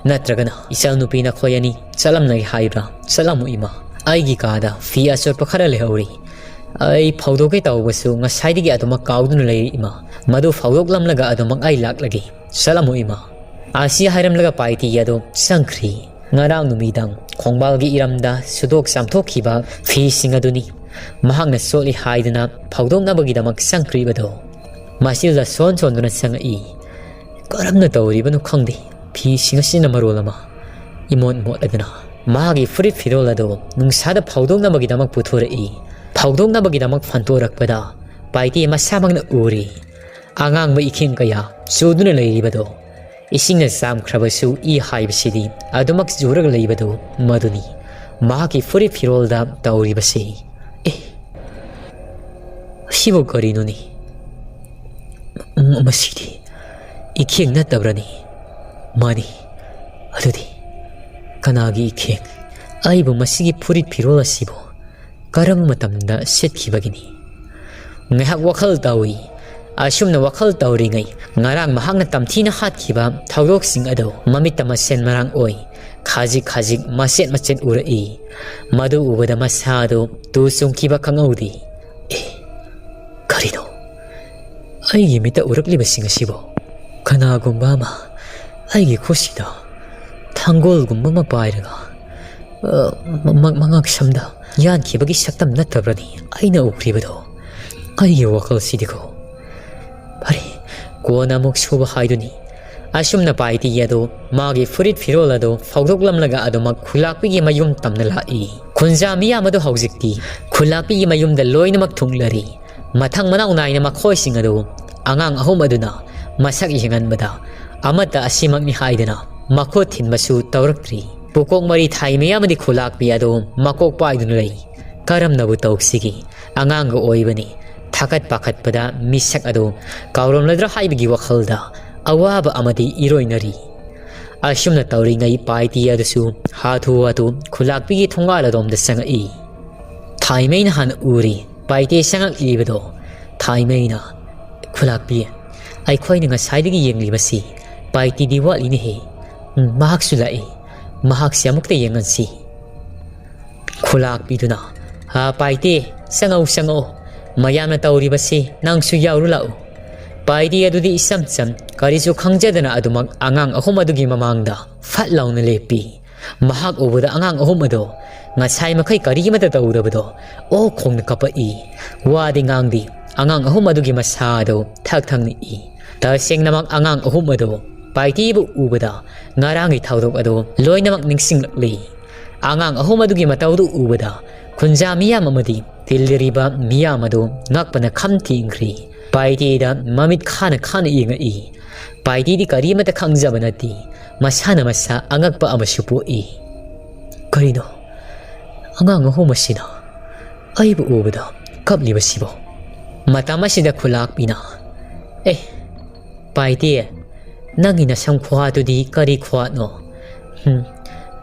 ꯅꯠꯇ꯭ꯔꯒꯅ ꯏꯆꯥꯅꯨꯄꯤ ꯅꯈꯣꯏ ꯑꯅꯤ ꯆꯠꯂꯝꯂꯒꯦ ꯍꯥꯏꯕ꯭ꯔꯥ? ꯆꯠꯂꯝꯃꯨ, ꯏꯃꯥ꯫ ꯑꯩꯒꯤ ꯀꯥꯗ ꯐꯤ ꯑꯆꯣꯠꯄ ꯈꯔ ꯂꯩꯍꯧꯔꯤ꯫ ꯑꯩ ꯐꯧꯗꯣꯛꯀꯦ ꯇꯧꯕꯁꯨ ꯉꯁꯥꯏꯗꯒꯤ ꯑꯗꯨꯃꯛ ꯀꯥꯎꯗꯨꯅ ꯂꯩꯔꯤ, ꯏꯃꯥ꯫ ꯃꯗꯨ ꯐꯧꯗꯣꯛꯂꯝꯂꯒ ꯑꯗꯨꯃꯛ ꯑꯩ ꯂꯥꯛꯂꯒꯦ꯫ ꯆꯠꯂꯝꯃꯨ, ꯏꯃꯥ꯫" ꯑꯁꯤ ꯍꯥꯏꯔꯝꯂꯒ ꯄꯥꯏꯇꯤ ꯑꯗꯨ ꯆꯪꯈ꯭ꯔꯤ꯫ ꯉꯔꯥꯡ ꯅꯨꯃꯤꯗꯥꯡ ꯈꯣꯡꯕꯥꯜꯒꯤ ꯏꯔꯝꯗ ꯁꯨꯗꯣꯛ ꯆꯥꯝꯊꯣꯛꯈꯤꯕ ꯐꯤꯁꯤꯡ ꯑꯗꯨꯅꯤ ꯃꯍꯥꯛꯅ ꯆꯣꯠꯂꯤ ꯍꯥꯏꯗꯨꯅ ꯐꯧꯗꯣꯛꯅꯕꯒꯤꯗꯃꯛ ꯆꯪꯈ꯭ꯔꯤꯕꯗꯣ꯫ ꯃꯁꯤꯜꯗ ꯁꯣꯟ ꯁꯣꯟꯗꯨꯅ ꯆꯪꯉꯛꯏ꯫ ꯀꯔꯝꯅ ꯇꯧꯔꯤꯕꯅꯣ ꯈꯪꯗꯦ, ꯐꯤꯁꯤꯡ ꯑꯁꯤꯅ ꯃꯔꯣꯜ ꯑꯃ ꯏꯃꯣꯠ ꯃꯣꯠꯂꯗꯅ꯫ ꯃꯍꯥꯛꯀꯤ ꯐꯨꯔꯤꯠ ꯐꯤꯔꯣꯜ ꯑꯗꯨ ꯅꯨꯡꯁꯥꯗ ꯐꯧꯗꯣꯛꯅꯕꯒꯤꯗꯃꯛ ꯄꯨꯊꯣꯔꯛꯏ꯫ ꯐꯧꯗꯣꯛꯅꯕꯒꯤꯗꯃꯛ ꯐꯟꯗꯣꯔꯛꯄꯗ ꯄꯥꯏꯇꯤ ꯃꯁꯥꯃꯛꯅ ꯎꯔꯤ꯫ ꯑꯉꯥꯡꯕ ꯏꯈꯤꯡ ꯀꯌꯥ ꯆꯨꯗꯨꯅ ꯂꯩꯔꯤꯕꯗꯣ꯫ ꯏꯁꯤꯡꯅ ꯆꯥꯝꯈ꯭ꯔꯕꯁꯨ ꯏ ꯍꯥꯏꯕꯁꯤꯗꯤ ꯑꯗꯨꯃꯛ ꯆꯨꯔꯒ ꯂꯩꯕꯗꯨ ꯃꯗꯨꯅꯤ꯫ ꯃꯍꯥꯛꯀꯤ ꯐꯨꯔꯤꯠ ꯐꯤꯔꯣꯜꯗ ꯇꯧꯔꯤꯕꯁꯤ꯫ ꯑꯦ, ꯑꯁꯤꯕꯨ ꯀꯔꯤꯅꯣꯅꯦ? ꯃ-, ꯃꯁꯤꯗꯤ ꯏꯈꯦꯡ ꯅꯠꯇꯕ꯭ꯔꯅꯤ? ꯃꯥꯅꯤ, ꯑꯗꯨꯗꯤ ꯀꯅꯥꯒꯤ ꯏꯈꯦꯡ? ꯑꯩꯕꯨ ꯃꯁꯤꯒꯤ ꯐꯨꯔꯤꯠ ꯐꯤꯔꯣꯜ ꯑꯁꯤꯕꯨ ꯀꯔꯝꯕ ꯃꯇꯝꯗ ꯁꯦꯠꯈꯤꯕꯒꯤꯅꯤ? ꯉꯥꯏꯍꯥꯛ ꯋꯥꯈꯜ ꯇꯧꯏ꯫ ꯑꯁꯨꯝꯅ ꯋꯥꯈꯜ ꯇꯧꯔꯤꯉꯩ, ꯉꯔꯥꯡ ꯃꯍꯥꯛꯅ ꯇꯝꯊꯤꯅ ꯍꯥꯠꯈꯤꯕ ꯊꯧꯗꯣꯛꯁꯤꯡ ꯑꯗꯨ ꯃꯃꯤꯠꯇ ꯃꯁꯦꯟ ꯃꯔꯥꯡ ꯑꯣꯏ, ꯈꯖꯤꯛ ꯈꯖꯤꯛ ꯃꯆꯦꯠ ꯃꯆꯦꯠ ꯎꯔꯛꯏ꯫ ꯃꯗꯨ ꯎꯕꯗ ꯃꯁꯥꯗꯨ ꯇꯨ ꯆꯨꯡꯈꯤꯕ ꯈꯪꯍꯧꯗꯦ꯫ ꯑꯦ, ꯀꯔꯤꯅꯣ ꯑꯩꯒꯤ ꯃꯤꯠꯇ ꯎꯔꯛꯂꯤꯕꯁꯤꯡ ꯑꯁꯤꯕꯨ? ꯀꯅꯥꯒꯨꯝꯕ ꯑꯃ ꯑꯩꯒꯤ ꯈꯨꯠꯁꯤꯗ ꯊꯥꯡꯒꯣꯜꯒꯨꯝꯕ ꯑꯃ ꯄꯥꯏꯔꯒ, ꯑ, ꯃ-, ꯃ-, ꯃꯉꯛꯁꯝꯗ ꯌꯥꯟꯈꯤꯕꯒꯤ ꯁꯛꯇꯝ ꯅꯠꯇꯕ꯭ꯔꯅꯤ ꯑꯩꯅ ꯎꯈ꯭ꯔꯤꯕꯗꯣ? ꯑꯩꯒꯤ ꯋꯥꯈꯜꯁꯤꯗꯤꯀꯣ꯫ ꯐꯔꯦ, ꯀꯣꯟꯅ ꯑꯃꯨꯛ ꯁꯨꯕ ꯍꯥꯏꯗꯨꯅꯤ꯫ ꯑꯁꯨꯝꯅ ꯄꯥꯏꯇꯤ ꯑꯗꯨ ꯃꯥꯒꯤ ꯐꯨꯔꯤꯠ ꯐꯤꯔꯣꯜ ꯑꯗꯨ ꯐꯥꯎꯗꯣꯛꯂꯝꯂꯒ ꯑꯗꯨꯃꯛ ꯈꯨꯂꯥꯛꯄꯤꯒꯤ ꯃꯌꯨꯝ ꯇꯝꯅ ꯂꯥꯛꯏ꯫ ꯈꯨꯟꯖꯥ ꯃꯤꯌꯥꯝ ꯑꯗꯨ ꯍꯧꯖꯤꯛꯇꯤ ꯈꯨꯂꯥꯛꯄꯤꯒꯤ ꯃꯌꯨꯝꯗ ꯂꯣꯏꯅꯃꯛ ꯊꯨꯡꯂꯔꯤ꯫ ꯃꯊꯪ ꯃꯅꯥꯎ ꯅꯥꯏꯅ ꯃꯈꯣꯏꯁꯤꯡ ꯑꯗꯨ ꯑꯉꯥꯡ ꯑꯍꯨꯝ ꯑꯗꯨꯅ ꯃꯁꯛ ꯌꯦꯡꯍꯟꯕꯗ, ꯑꯃꯠꯇ ꯑꯁꯤꯃꯛꯅꯤ ꯍꯥꯏꯗꯅ ꯃꯈꯨꯠ ꯊꯤꯟꯕꯁꯨ ꯇꯧꯔꯛꯇ꯭ꯔꯤ꯫ ꯄꯨꯀꯣꯛ ꯃꯔꯤ ꯊꯥꯏ ꯃꯤꯌꯥꯝ ꯑꯃꯗꯤ ꯈꯨꯂꯥꯛꯄꯤ ꯑꯗꯨ ꯃꯀꯣꯛ ꯄꯥꯏꯗꯨꯅ ꯂꯩ꯫ ꯀꯔꯝꯅꯕꯨ ꯇꯧꯁꯤꯒꯦ? ꯑꯉꯥꯡꯒ ꯑꯣꯏꯕꯅꯤ꯫ ꯊꯥꯀꯠ ꯄꯥꯈꯠꯄꯗ ꯃꯤꯁꯛ ꯑꯗꯨ ꯀꯥꯎꯔꯝꯂꯗ꯭ꯔꯥ ꯍꯥꯏꯕꯒꯤ ꯋꯥꯈꯜꯗ ꯑꯋꯥꯕ ꯑꯃꯗꯤ ꯏꯔꯣꯏꯅꯔꯤ꯫ ꯑꯁꯨꯝꯅ ꯇꯧꯔꯤꯉꯩ ꯄꯥꯏꯇꯤ ꯑꯗꯨꯁꯨ ꯍꯥꯊꯨ ꯍꯥꯊꯨ ꯈꯨꯂꯥꯛꯄꯤꯒꯤ ꯊꯣꯡꯒꯥꯜ ꯑꯗꯣꯝꯗ ꯆꯪꯉꯛꯏ꯫ ꯊꯥꯏꯃꯩꯅ ꯍꯥꯟꯅ ꯎꯔꯤ ꯄꯥꯏꯇꯦ ꯆꯪꯉꯛꯂꯤꯕꯗꯣ꯫ ꯊꯥꯏꯃꯩꯅ, "ꯈꯨꯂꯥꯛꯄꯤ, ꯑꯩꯈꯣꯏꯅ ꯉꯁꯥꯏꯗꯒꯤ ꯌꯦꯡꯂꯤꯕꯁꯤ ꯄꯥꯏꯇꯤꯗꯤ ꯋꯥꯠꯂꯤꯅꯦꯍꯦ꯫ ꯎꯝ, ꯃꯍꯥꯛꯁꯨ ꯂꯥꯛꯏ꯫ ꯃꯍꯥꯛꯁꯦ ꯑꯃꯨꯛꯇ ꯌꯦꯡꯍꯟꯁꯤ꯫" ꯈꯨꯂꯥꯛꯄꯤꯗꯨꯅ, "ꯍꯥ, ꯄꯥꯏꯇꯦ, ꯆꯪꯉꯛꯎ, ꯆꯪꯉꯛꯎ꯫ ꯃꯌꯥꯝꯅ ꯇꯧꯔꯤꯕꯁꯤ ꯅꯪꯁꯨ ꯌꯥꯎꯔꯨ ꯂꯥꯛꯎ꯫" ꯄꯥꯏꯇꯦ ꯑꯗꯨꯗꯤ ꯏꯆꯝ ꯆꯝ, ꯀꯔꯤꯁꯨ ꯈꯪꯖꯗꯅ ꯑꯗꯨꯃꯛ ꯑꯉꯥꯡ ꯑꯍꯨꯝ ꯑꯗꯨꯒꯤ ꯃꯃꯥꯡꯗ ꯐꯠ ꯂꯥꯎꯅ ꯂꯦꯞꯄꯤ꯫ ꯃꯍꯥꯛ ꯎꯕꯗ ꯑꯉꯥꯡ ꯑꯍꯨꯝ ꯑꯗꯣ ꯉꯁꯥꯏ ꯃꯈꯩ ꯀꯔꯤꯃꯠꯇ ꯇꯧꯗꯕꯗꯣ ꯑꯣ ꯈꯣꯡꯅ ꯀꯞꯄꯛꯏ꯫ ꯋꯥꯗꯤ ꯉꯥꯡꯗꯦ꯫ ꯑꯉꯥꯡ ꯑꯍꯨꯝ ꯑꯗꯨꯒꯤ ꯃꯁꯥ ꯑꯗꯣ ꯊꯛ ꯊꯛ ꯅꯤꯛꯏ꯫ ꯇꯁꯦꯡꯅꯃꯛ ꯑꯉꯥꯡ ꯑꯍꯨꯝ ꯑꯗꯣ ꯄꯥꯏꯇꯤꯕꯨ ꯎꯕꯗ ꯉꯔꯥꯡꯒꯤ ꯊꯧꯗꯣꯛ ꯑꯗꯣ ꯂꯣꯏꯅꯃꯛ ꯅꯤꯡꯁꯤꯡꯂꯛꯂꯤ꯫ ꯑꯉꯥꯡ ꯑꯍꯨꯝ ꯑꯗꯨꯒꯤ ꯃꯇꯧꯗꯨ ꯎꯕꯗ ꯈꯨꯟꯖꯥ ꯃꯤꯌꯥꯝ ꯑꯃꯗꯤ ꯇꯤꯜꯂꯤꯔꯤꯕ ꯃꯤꯌꯥꯝ ꯑꯗꯨ ꯉꯛꯄꯅ ꯈꯝ ꯊꯦꯡꯈ꯭ꯔꯤ꯫ ꯄꯥꯏꯇꯤꯗ ꯃꯃꯤꯠ ꯈꯥꯅ ꯈꯥꯅ ꯌꯦꯡꯉꯛꯏ꯫ ꯄꯥꯏꯇꯤꯗꯤ ꯀꯔꯤꯃꯠꯇ ꯈꯪꯖꯕ ꯅꯠꯇꯦ꯫ ꯃꯁꯥꯅ ꯃꯁꯥ ꯑꯉꯛꯄ ꯑꯃꯁꯨ ꯄꯣꯛꯏ꯫ ꯀꯔꯤꯅꯣ? ꯑꯉꯥꯡ ꯑꯍꯨꯝ ꯑꯁꯤꯅ ꯑꯩꯕꯨ ꯎꯕꯗ ꯀꯞꯂꯤꯕꯁꯤꯕꯣ? ꯃꯇꯝ ꯑꯁꯤꯗ ꯈꯨꯂꯥꯛꯄꯤꯅ, "ꯑꯦ, ꯄꯥꯏꯇꯦ, "ꯅꯪꯒꯤ ꯅꯁꯝ ꯈꯨꯍꯥꯠꯇꯨꯗꯤ ꯀꯔꯤ ꯈꯨꯍꯥꯠꯅꯣ? ꯍꯨꯝ,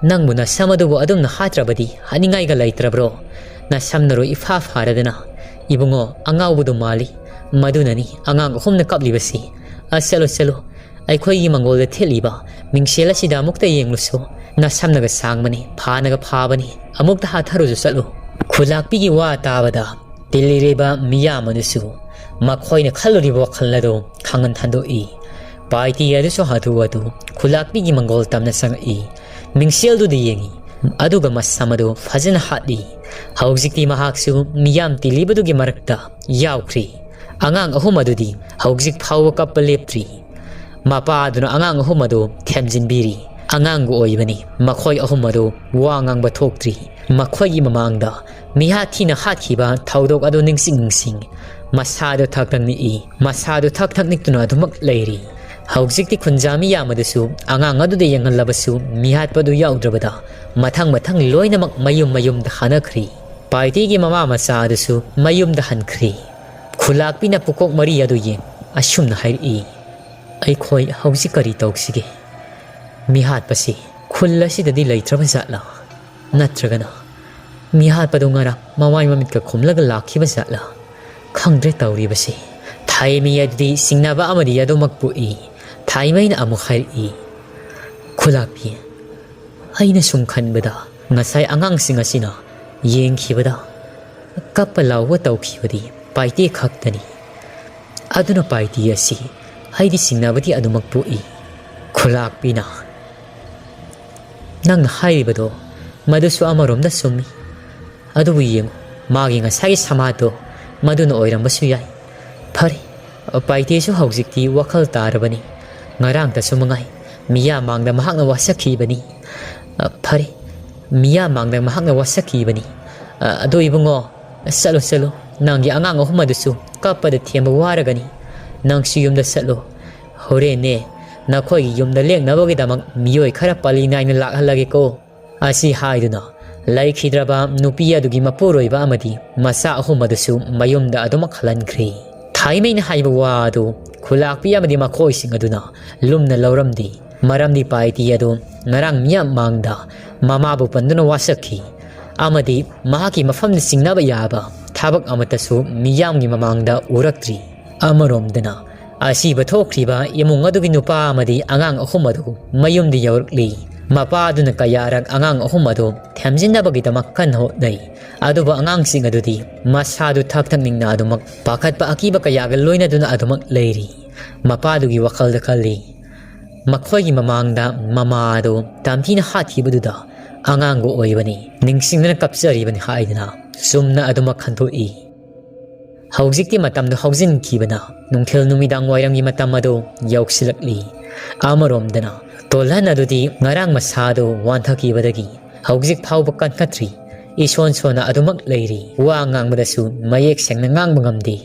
ꯅꯪꯕꯨ ꯅꯁꯝ ꯑꯗꯨꯕꯨ ꯑꯗꯨꯝꯅ ꯍꯥꯠꯇ꯭ꯔꯕꯗꯤ ꯍꯥꯠꯅꯤꯡꯉꯥꯏꯒ ꯂꯩꯇ꯭ꯔꯕ꯭ꯔꯣ? ꯅꯁꯝꯅꯔꯣꯏ ꯏꯐꯥ ꯐꯥꯔꯗꯅ꯫ ꯏꯕꯨꯡꯉꯣ, ꯑꯉꯥꯎꯕꯗꯨ ꯃꯥꯜꯂꯤ꯫ ꯃꯗꯨꯅꯅꯤ ꯑꯉꯥꯡ ꯑꯍꯨꯝꯅ ꯀꯞꯂꯤꯕꯁꯤ꯫ ꯑ, ꯆꯠꯂꯨ, ꯆꯠꯂꯨ꯫ ꯑꯩꯈꯣꯏꯒꯤ ꯃꯪꯒꯣꯜꯗ ꯊꯦꯠꯂꯤꯕ ꯃꯤꯡꯁꯦꯜ ꯑꯁꯤꯗ ꯑꯃꯨꯛꯇ ꯌꯦꯡꯂꯨꯁꯨ꯫ ꯅꯁꯝꯅꯒ ꯁꯥꯡꯕꯅꯤ, ꯐꯥꯅꯒ ꯐꯥꯕꯅꯤ꯫ ꯑꯃꯨꯛꯇ ꯍꯥꯊꯔꯨꯁꯨ ꯆꯠꯂꯨ꯫" ꯈꯨꯂꯥꯛꯄꯤꯒꯤ ꯋꯥ ꯇꯥꯕꯗ ꯇꯤꯜꯂꯤꯔꯤꯕ ꯃꯤꯌꯥꯝ ꯑꯗꯨꯁꯨ ꯃꯈꯣꯏꯅ ꯈꯜꯂꯨꯔꯤꯕ ꯋꯥꯈꯜ ꯑꯗꯨ ꯈꯪꯍꯟ ꯊꯟꯗꯣꯛꯏ꯫ ꯄꯥꯏꯇꯤ ꯑꯗꯨꯁꯨ ꯍꯥꯊꯨ ꯍꯥꯊꯨ ꯈꯨꯂꯥꯛꯄꯤꯒꯤ ꯃꯪꯒꯣꯜ ꯇꯝꯅ ꯆꯪꯉꯛꯏ꯫ ꯃꯤꯡꯁꯦꯜꯗꯨꯗ ꯌꯦꯡꯉꯤ, ꯑꯗꯨꯒ ꯃꯁꯝ ꯑꯗꯨ ꯐꯖꯅ ꯍꯥꯠꯂꯤ꯫ ꯍꯧꯖꯤꯛꯇꯤ ꯃꯍꯥꯛꯁꯨ ꯃꯤꯌꯥꯝ ꯇꯤꯜꯂꯤꯕꯗꯨꯒꯤ ꯃꯔꯛꯇ ꯌꯥꯎꯈ꯭ꯔꯤ꯫ ꯑꯉꯥꯡ ꯑꯍꯨꯝ ꯑꯗꯨꯗꯤ ꯍꯧꯖꯤꯛ ꯐꯥꯎꯕ ꯀꯞꯄ ꯂꯦꯞꯇ꯭ꯔꯤ꯫ ꯃꯄꯥ ꯑꯗꯨꯅ ꯑꯉꯥꯡ ꯑꯍꯨꯝ ꯑꯗꯨ ꯊꯦꯝꯖꯤꯟꯕꯤꯔꯤ꯫ ꯑꯉꯥꯡꯕꯨ ꯑꯣꯏꯕꯅꯤ, ꯃꯈꯣꯏ ꯑꯍꯨꯝ ꯑꯗꯨ ꯋꯥ ꯉꯥꯡꯕ ꯊꯣꯛꯇ꯭ꯔꯤ꯫ ꯃꯈꯣꯏꯒꯤ ꯃꯃꯥꯡꯗ ꯃꯤꯍꯥꯠ ꯊꯤꯅ ꯍꯥꯠꯈꯤꯕ ꯊꯧꯗꯣꯛ ꯑꯗꯨ ꯅꯤꯡꯁꯤꯡ ꯅꯤꯡꯁꯤꯡ ꯃꯁꯥꯗꯨ ꯊꯛ ꯊꯛ ꯅꯤꯛꯏ꯫ ꯃꯁꯥꯗꯨ ꯊꯛ ꯊꯛ ꯅꯤꯛꯇꯨꯅ ꯑꯗꯨꯃꯛ ꯂꯩꯔꯤ꯫ ꯍꯧꯖꯤꯛꯇꯤ ꯈꯨꯟꯖꯥ ꯃꯤꯌꯥꯝ ꯑꯗꯨꯁꯨ ꯑꯉꯥꯡ ꯑꯗꯨꯗ ꯌꯦꯡꯍꯜꯂꯕꯁꯨ ꯃꯤꯍꯥꯠꯄꯗꯨ ꯌꯥꯎꯗ꯭ꯔꯕꯗ ꯃꯊꯪ ꯃꯊꯪ ꯂꯣꯏꯅꯃꯛ ꯃꯌꯨꯝ ꯃꯌꯨꯝꯗ ꯍꯥꯟꯅꯈ꯭ꯔꯤ꯫ ꯄꯥꯏꯇꯤꯒꯤ ꯃꯃꯥ ꯃꯆꯥ ꯑꯗꯨꯁꯨ ꯃꯌꯨꯝꯗ ꯍꯟꯈ꯭ꯔꯤ꯫ ꯈꯨꯂꯥꯛꯄꯤꯅ ꯄꯨꯀꯣꯛ ꯃꯔꯤ ꯑꯗꯨ ꯌꯦꯡ ꯑꯁꯨꯝꯅ ꯍꯥꯏꯔꯛꯏ, "ꯑꯩꯈꯣꯏ ꯍꯧꯖꯤꯛ ꯀꯔꯤ ꯇꯧꯁꯤꯒꯦ? ꯃꯤꯍꯥꯠꯄꯁꯤ ꯈꯨꯜ ꯑꯁꯤꯗꯗꯤ ꯂꯩꯇ꯭ꯔꯕ ꯖꯥꯠꯂꯥ? ꯅꯠꯇ꯭ꯔꯒꯅ ꯃꯤꯍꯥꯠꯄꯗꯨ ꯉꯔꯥꯡ ꯃꯃꯥꯏ ꯃꯃꯤꯠꯀ ꯈꯨꯝꯂꯒ ꯂꯥꯛꯈꯤꯕ ꯖꯥꯠꯂꯥ? ꯈꯪꯗ꯭ꯔꯦ ꯇꯧꯔꯤꯕꯁꯤ꯫" ꯊꯥꯏꯃꯩ ꯑꯗꯨꯗꯤ ꯆꯤꯡꯅꯕ ꯑꯃꯗꯤ ꯑꯗꯨꯃꯛ ꯄꯣꯛꯏ꯫ ꯊꯥꯏꯃꯩꯅ ꯑꯃꯨꯛ ꯍꯥꯏꯔꯛꯏ, "ꯈꯨꯂꯥꯛꯄꯤ, ꯑꯩꯅ ꯁꯨꯝ ꯈꯟꯕꯗ ꯉꯁꯥꯏ ꯑꯉꯥꯡꯁꯤꯡ ꯑꯁꯤꯅ ꯌꯦꯡꯈꯤꯕꯗ ꯀꯞꯄ ꯂꯥꯎꯕ ꯇꯧꯈꯤꯕꯗꯤ ꯄꯥꯏꯇꯦ ꯈꯛꯇꯅꯤ꯫ ꯑꯗꯨꯅ ꯄꯥꯏꯇꯦ ꯑꯁꯤ ꯑꯩꯗꯤ ꯆꯤꯡꯅꯕꯗꯤ ꯑꯗꯨꯃꯛ ꯄꯣꯛꯏ꯫" ꯈꯨꯂꯥꯛꯄꯤꯅ, "ꯅꯪꯅ ꯍꯥꯏꯔꯤꯕꯗꯣ ꯃꯗꯨꯁꯨ ꯑꯃꯔꯣꯝꯗ ꯆꯨꯝꯃꯤ꯫ ꯑꯗꯨꯕꯨ ꯌꯦꯡꯉꯨ, ꯃꯥꯒꯤ ꯉꯁꯥꯏꯒꯤ ꯁꯃꯥꯗꯣ ꯃꯗꯨꯅ ꯑꯣꯏꯔꯝꯕꯁꯨ ꯌꯥꯏ꯫ ꯐꯔꯦ, ꯄꯥꯏꯇꯦꯁꯨ ꯍꯧꯖꯤꯛꯇꯤ ꯋꯥꯈꯜ ꯇꯥꯔꯕꯅꯤ꯫ ꯉꯔꯥꯡꯇꯁꯨ ꯃꯉꯥꯏ, ꯃꯤꯌꯥꯝ ꯃꯥꯡꯗ ꯃꯍꯥꯛꯅ ꯋꯥꯁꯛꯈꯤꯕꯅꯤ꯫ ꯑ, ꯐꯔꯦ, ꯃꯤꯌꯥꯝ ꯃꯥꯡꯗ ꯃꯍꯥꯛꯅ ꯋꯥꯁꯛꯈꯤꯕꯅꯤ꯫ ꯑ, ꯑꯗꯣ ꯏꯕꯨꯡꯉꯣ, ꯆꯠꯂꯣ, ꯆꯠꯂꯣ, ꯅꯪꯒꯤ ꯑꯉꯥꯡ ꯑꯍꯨꯝ ꯑꯗꯨꯁꯨ ꯀꯞꯄꯗ ꯊꯦꯝꯕ ꯋꯥꯔꯒꯅꯤ꯫ ꯅꯪꯁꯨ ꯌꯨꯝꯗ ꯆꯠꯂꯣ꯫ ꯍꯣꯔꯦꯟꯅꯦ, ꯅꯈꯣꯏꯒꯤ ꯌꯨꯝꯗ ꯂꯦꯛꯅꯕꯒꯤꯗꯃꯛ ꯃꯤꯑꯣꯏ ꯈꯔ ꯄꯥꯂꯤ ꯅꯥꯏꯅ ꯂꯥꯛꯍꯜꯂꯒꯦꯀꯣ꯫" ꯑꯁꯤ ꯍꯥꯏꯗꯨꯅ ꯂꯩꯈꯤꯗ꯭ꯔꯕ ꯅꯨꯄꯤ ꯑꯗꯨꯒꯤ ꯃꯄꯨꯔꯣꯏꯕ ꯑꯃꯗꯤ ꯃꯆꯥ ꯑꯍꯨꯝ ꯑꯗꯨꯁꯨ ꯃꯌꯨꯝꯗ ꯑꯗꯨꯃꯛ ꯍꯜꯍꯟꯈ꯭ꯔꯦ꯫ ꯊꯥꯏꯃꯩꯅ ꯍꯥꯏꯕ ꯋꯥ ꯑꯗꯨ ꯈꯨꯂꯥꯛꯄꯤ ꯑꯃꯗꯤ ꯃꯈꯣꯏꯁꯤꯡ ꯑꯗꯨꯅ ꯂꯨꯝꯅ ꯂꯧꯔꯝꯗꯦ꯫ ꯃꯔꯝꯗꯤ ꯄꯥꯏꯇꯤ ꯑꯗꯨ ꯉꯔꯥꯡ ꯃꯤꯌꯥꯝ ꯃꯥꯡꯗ ꯃꯃꯥꯕꯨ ꯄꯟꯗꯨꯅ ꯋꯥꯁꯛꯈꯤ ꯑꯃꯗꯤ ꯃꯍꯥꯛꯀꯤ ꯃꯐꯝꯗ ꯆꯤꯡꯅꯕ ꯌꯥꯕ ꯊꯕꯛ ꯑꯃꯠꯇꯁꯨ ꯃꯤꯌꯥꯝꯒꯤ ꯃꯃꯥꯡꯗ ꯎꯔꯛꯇ꯭ꯔꯤ꯫ ꯑꯃꯔꯣꯝꯗꯅ, ꯑꯁꯤꯕ ꯊꯣꯛꯈ꯭ꯔꯤꯕ ꯏꯃꯨꯡ ꯑꯗꯨꯒꯤ ꯅꯨꯄꯥ ꯑꯃꯗꯤ ꯑꯉꯥꯡ ꯑꯍꯨꯝ ꯑꯗꯨ ꯃꯌꯨꯝꯗ ꯌꯧꯔꯛꯂꯤ꯫ ꯃꯄꯥꯗꯨꯅ ꯀꯌꯥꯔꯛ ꯑꯉꯥꯡ ꯑꯍꯨꯝ ꯑꯗꯨ ꯊꯦꯝꯖꯤꯟꯅꯕꯒꯤꯗꯃꯛ ꯀꯟꯅ ꯍꯣꯠꯅꯩ꯫ ꯑꯗꯨꯕꯨ ꯑꯉꯥꯡꯁꯤꯡ ꯑꯗꯨꯗꯤ ꯃꯁꯥꯗꯨ ꯊꯛ ꯊꯛ ꯅꯤꯡꯅ ꯑꯗꯨꯃꯛ ꯄꯥꯈꯠꯄ ꯑꯀꯤꯕ ꯀꯌꯥꯒ ꯂꯣꯏꯅꯗꯨꯅ ꯑꯗꯨꯃꯛ ꯂꯩꯔꯤ꯫ ꯃꯄꯥꯗꯨꯒꯤ ꯋꯥꯈꯜꯗ ꯈꯜꯂꯤ, ꯃꯈꯣꯏꯒꯤ ꯃꯃꯥꯡꯗ ꯃꯃꯥ ꯑꯗꯨ ꯇꯝꯊꯤꯅ ꯍꯥꯠꯈꯤꯕꯗꯨꯗ ꯑꯉꯥꯡꯕꯨ ꯑꯣꯏꯕꯅꯤ, ꯅꯤꯡꯁꯤꯡꯗꯨꯅ ꯀꯞꯆꯔꯤꯕꯅꯤ ꯍꯥꯏꯗꯨꯅ ꯆꯨꯝꯅ ꯑꯗꯨꯃꯛ ꯈꯟꯗꯣꯛꯏ꯫ ꯍꯧꯖꯤꯛꯇꯤ ꯃꯇꯝꯗꯨ ꯍꯧꯖꯤꯟꯈꯤꯕꯅ ꯅꯨꯡꯊꯤꯜ ꯅꯨꯃꯤꯗꯥꯡ ꯋꯥꯏꯔꯝꯒꯤ ꯃꯇꯝ ꯑꯗꯨ ꯌꯧꯁꯤꯜꯂꯛꯂꯤ꯫ ꯑꯃꯔꯣꯝꯗꯅ ꯇꯣꯜꯍꯟ ꯑꯗꯨꯗꯤ ꯉꯔꯥꯡ ꯃꯁꯥꯗꯨ ꯋꯥꯟꯊꯈꯤꯕꯗꯒꯤ ꯍꯧꯖꯤꯛ ꯐꯥꯎꯕ ꯀꯟꯈꯠꯇ꯭ꯔꯤ꯫ ꯏꯁꯣꯟ ꯁꯣꯟꯅ ꯑꯗꯨꯃꯛ ꯂꯩꯔꯤ꯫ ꯋꯥ ꯉꯥꯡꯕꯗꯁꯨ ꯃꯌꯦꯛ ꯁꯦꯡꯅ ꯉꯥꯡꯕ ꯉꯝꯗꯦ꯫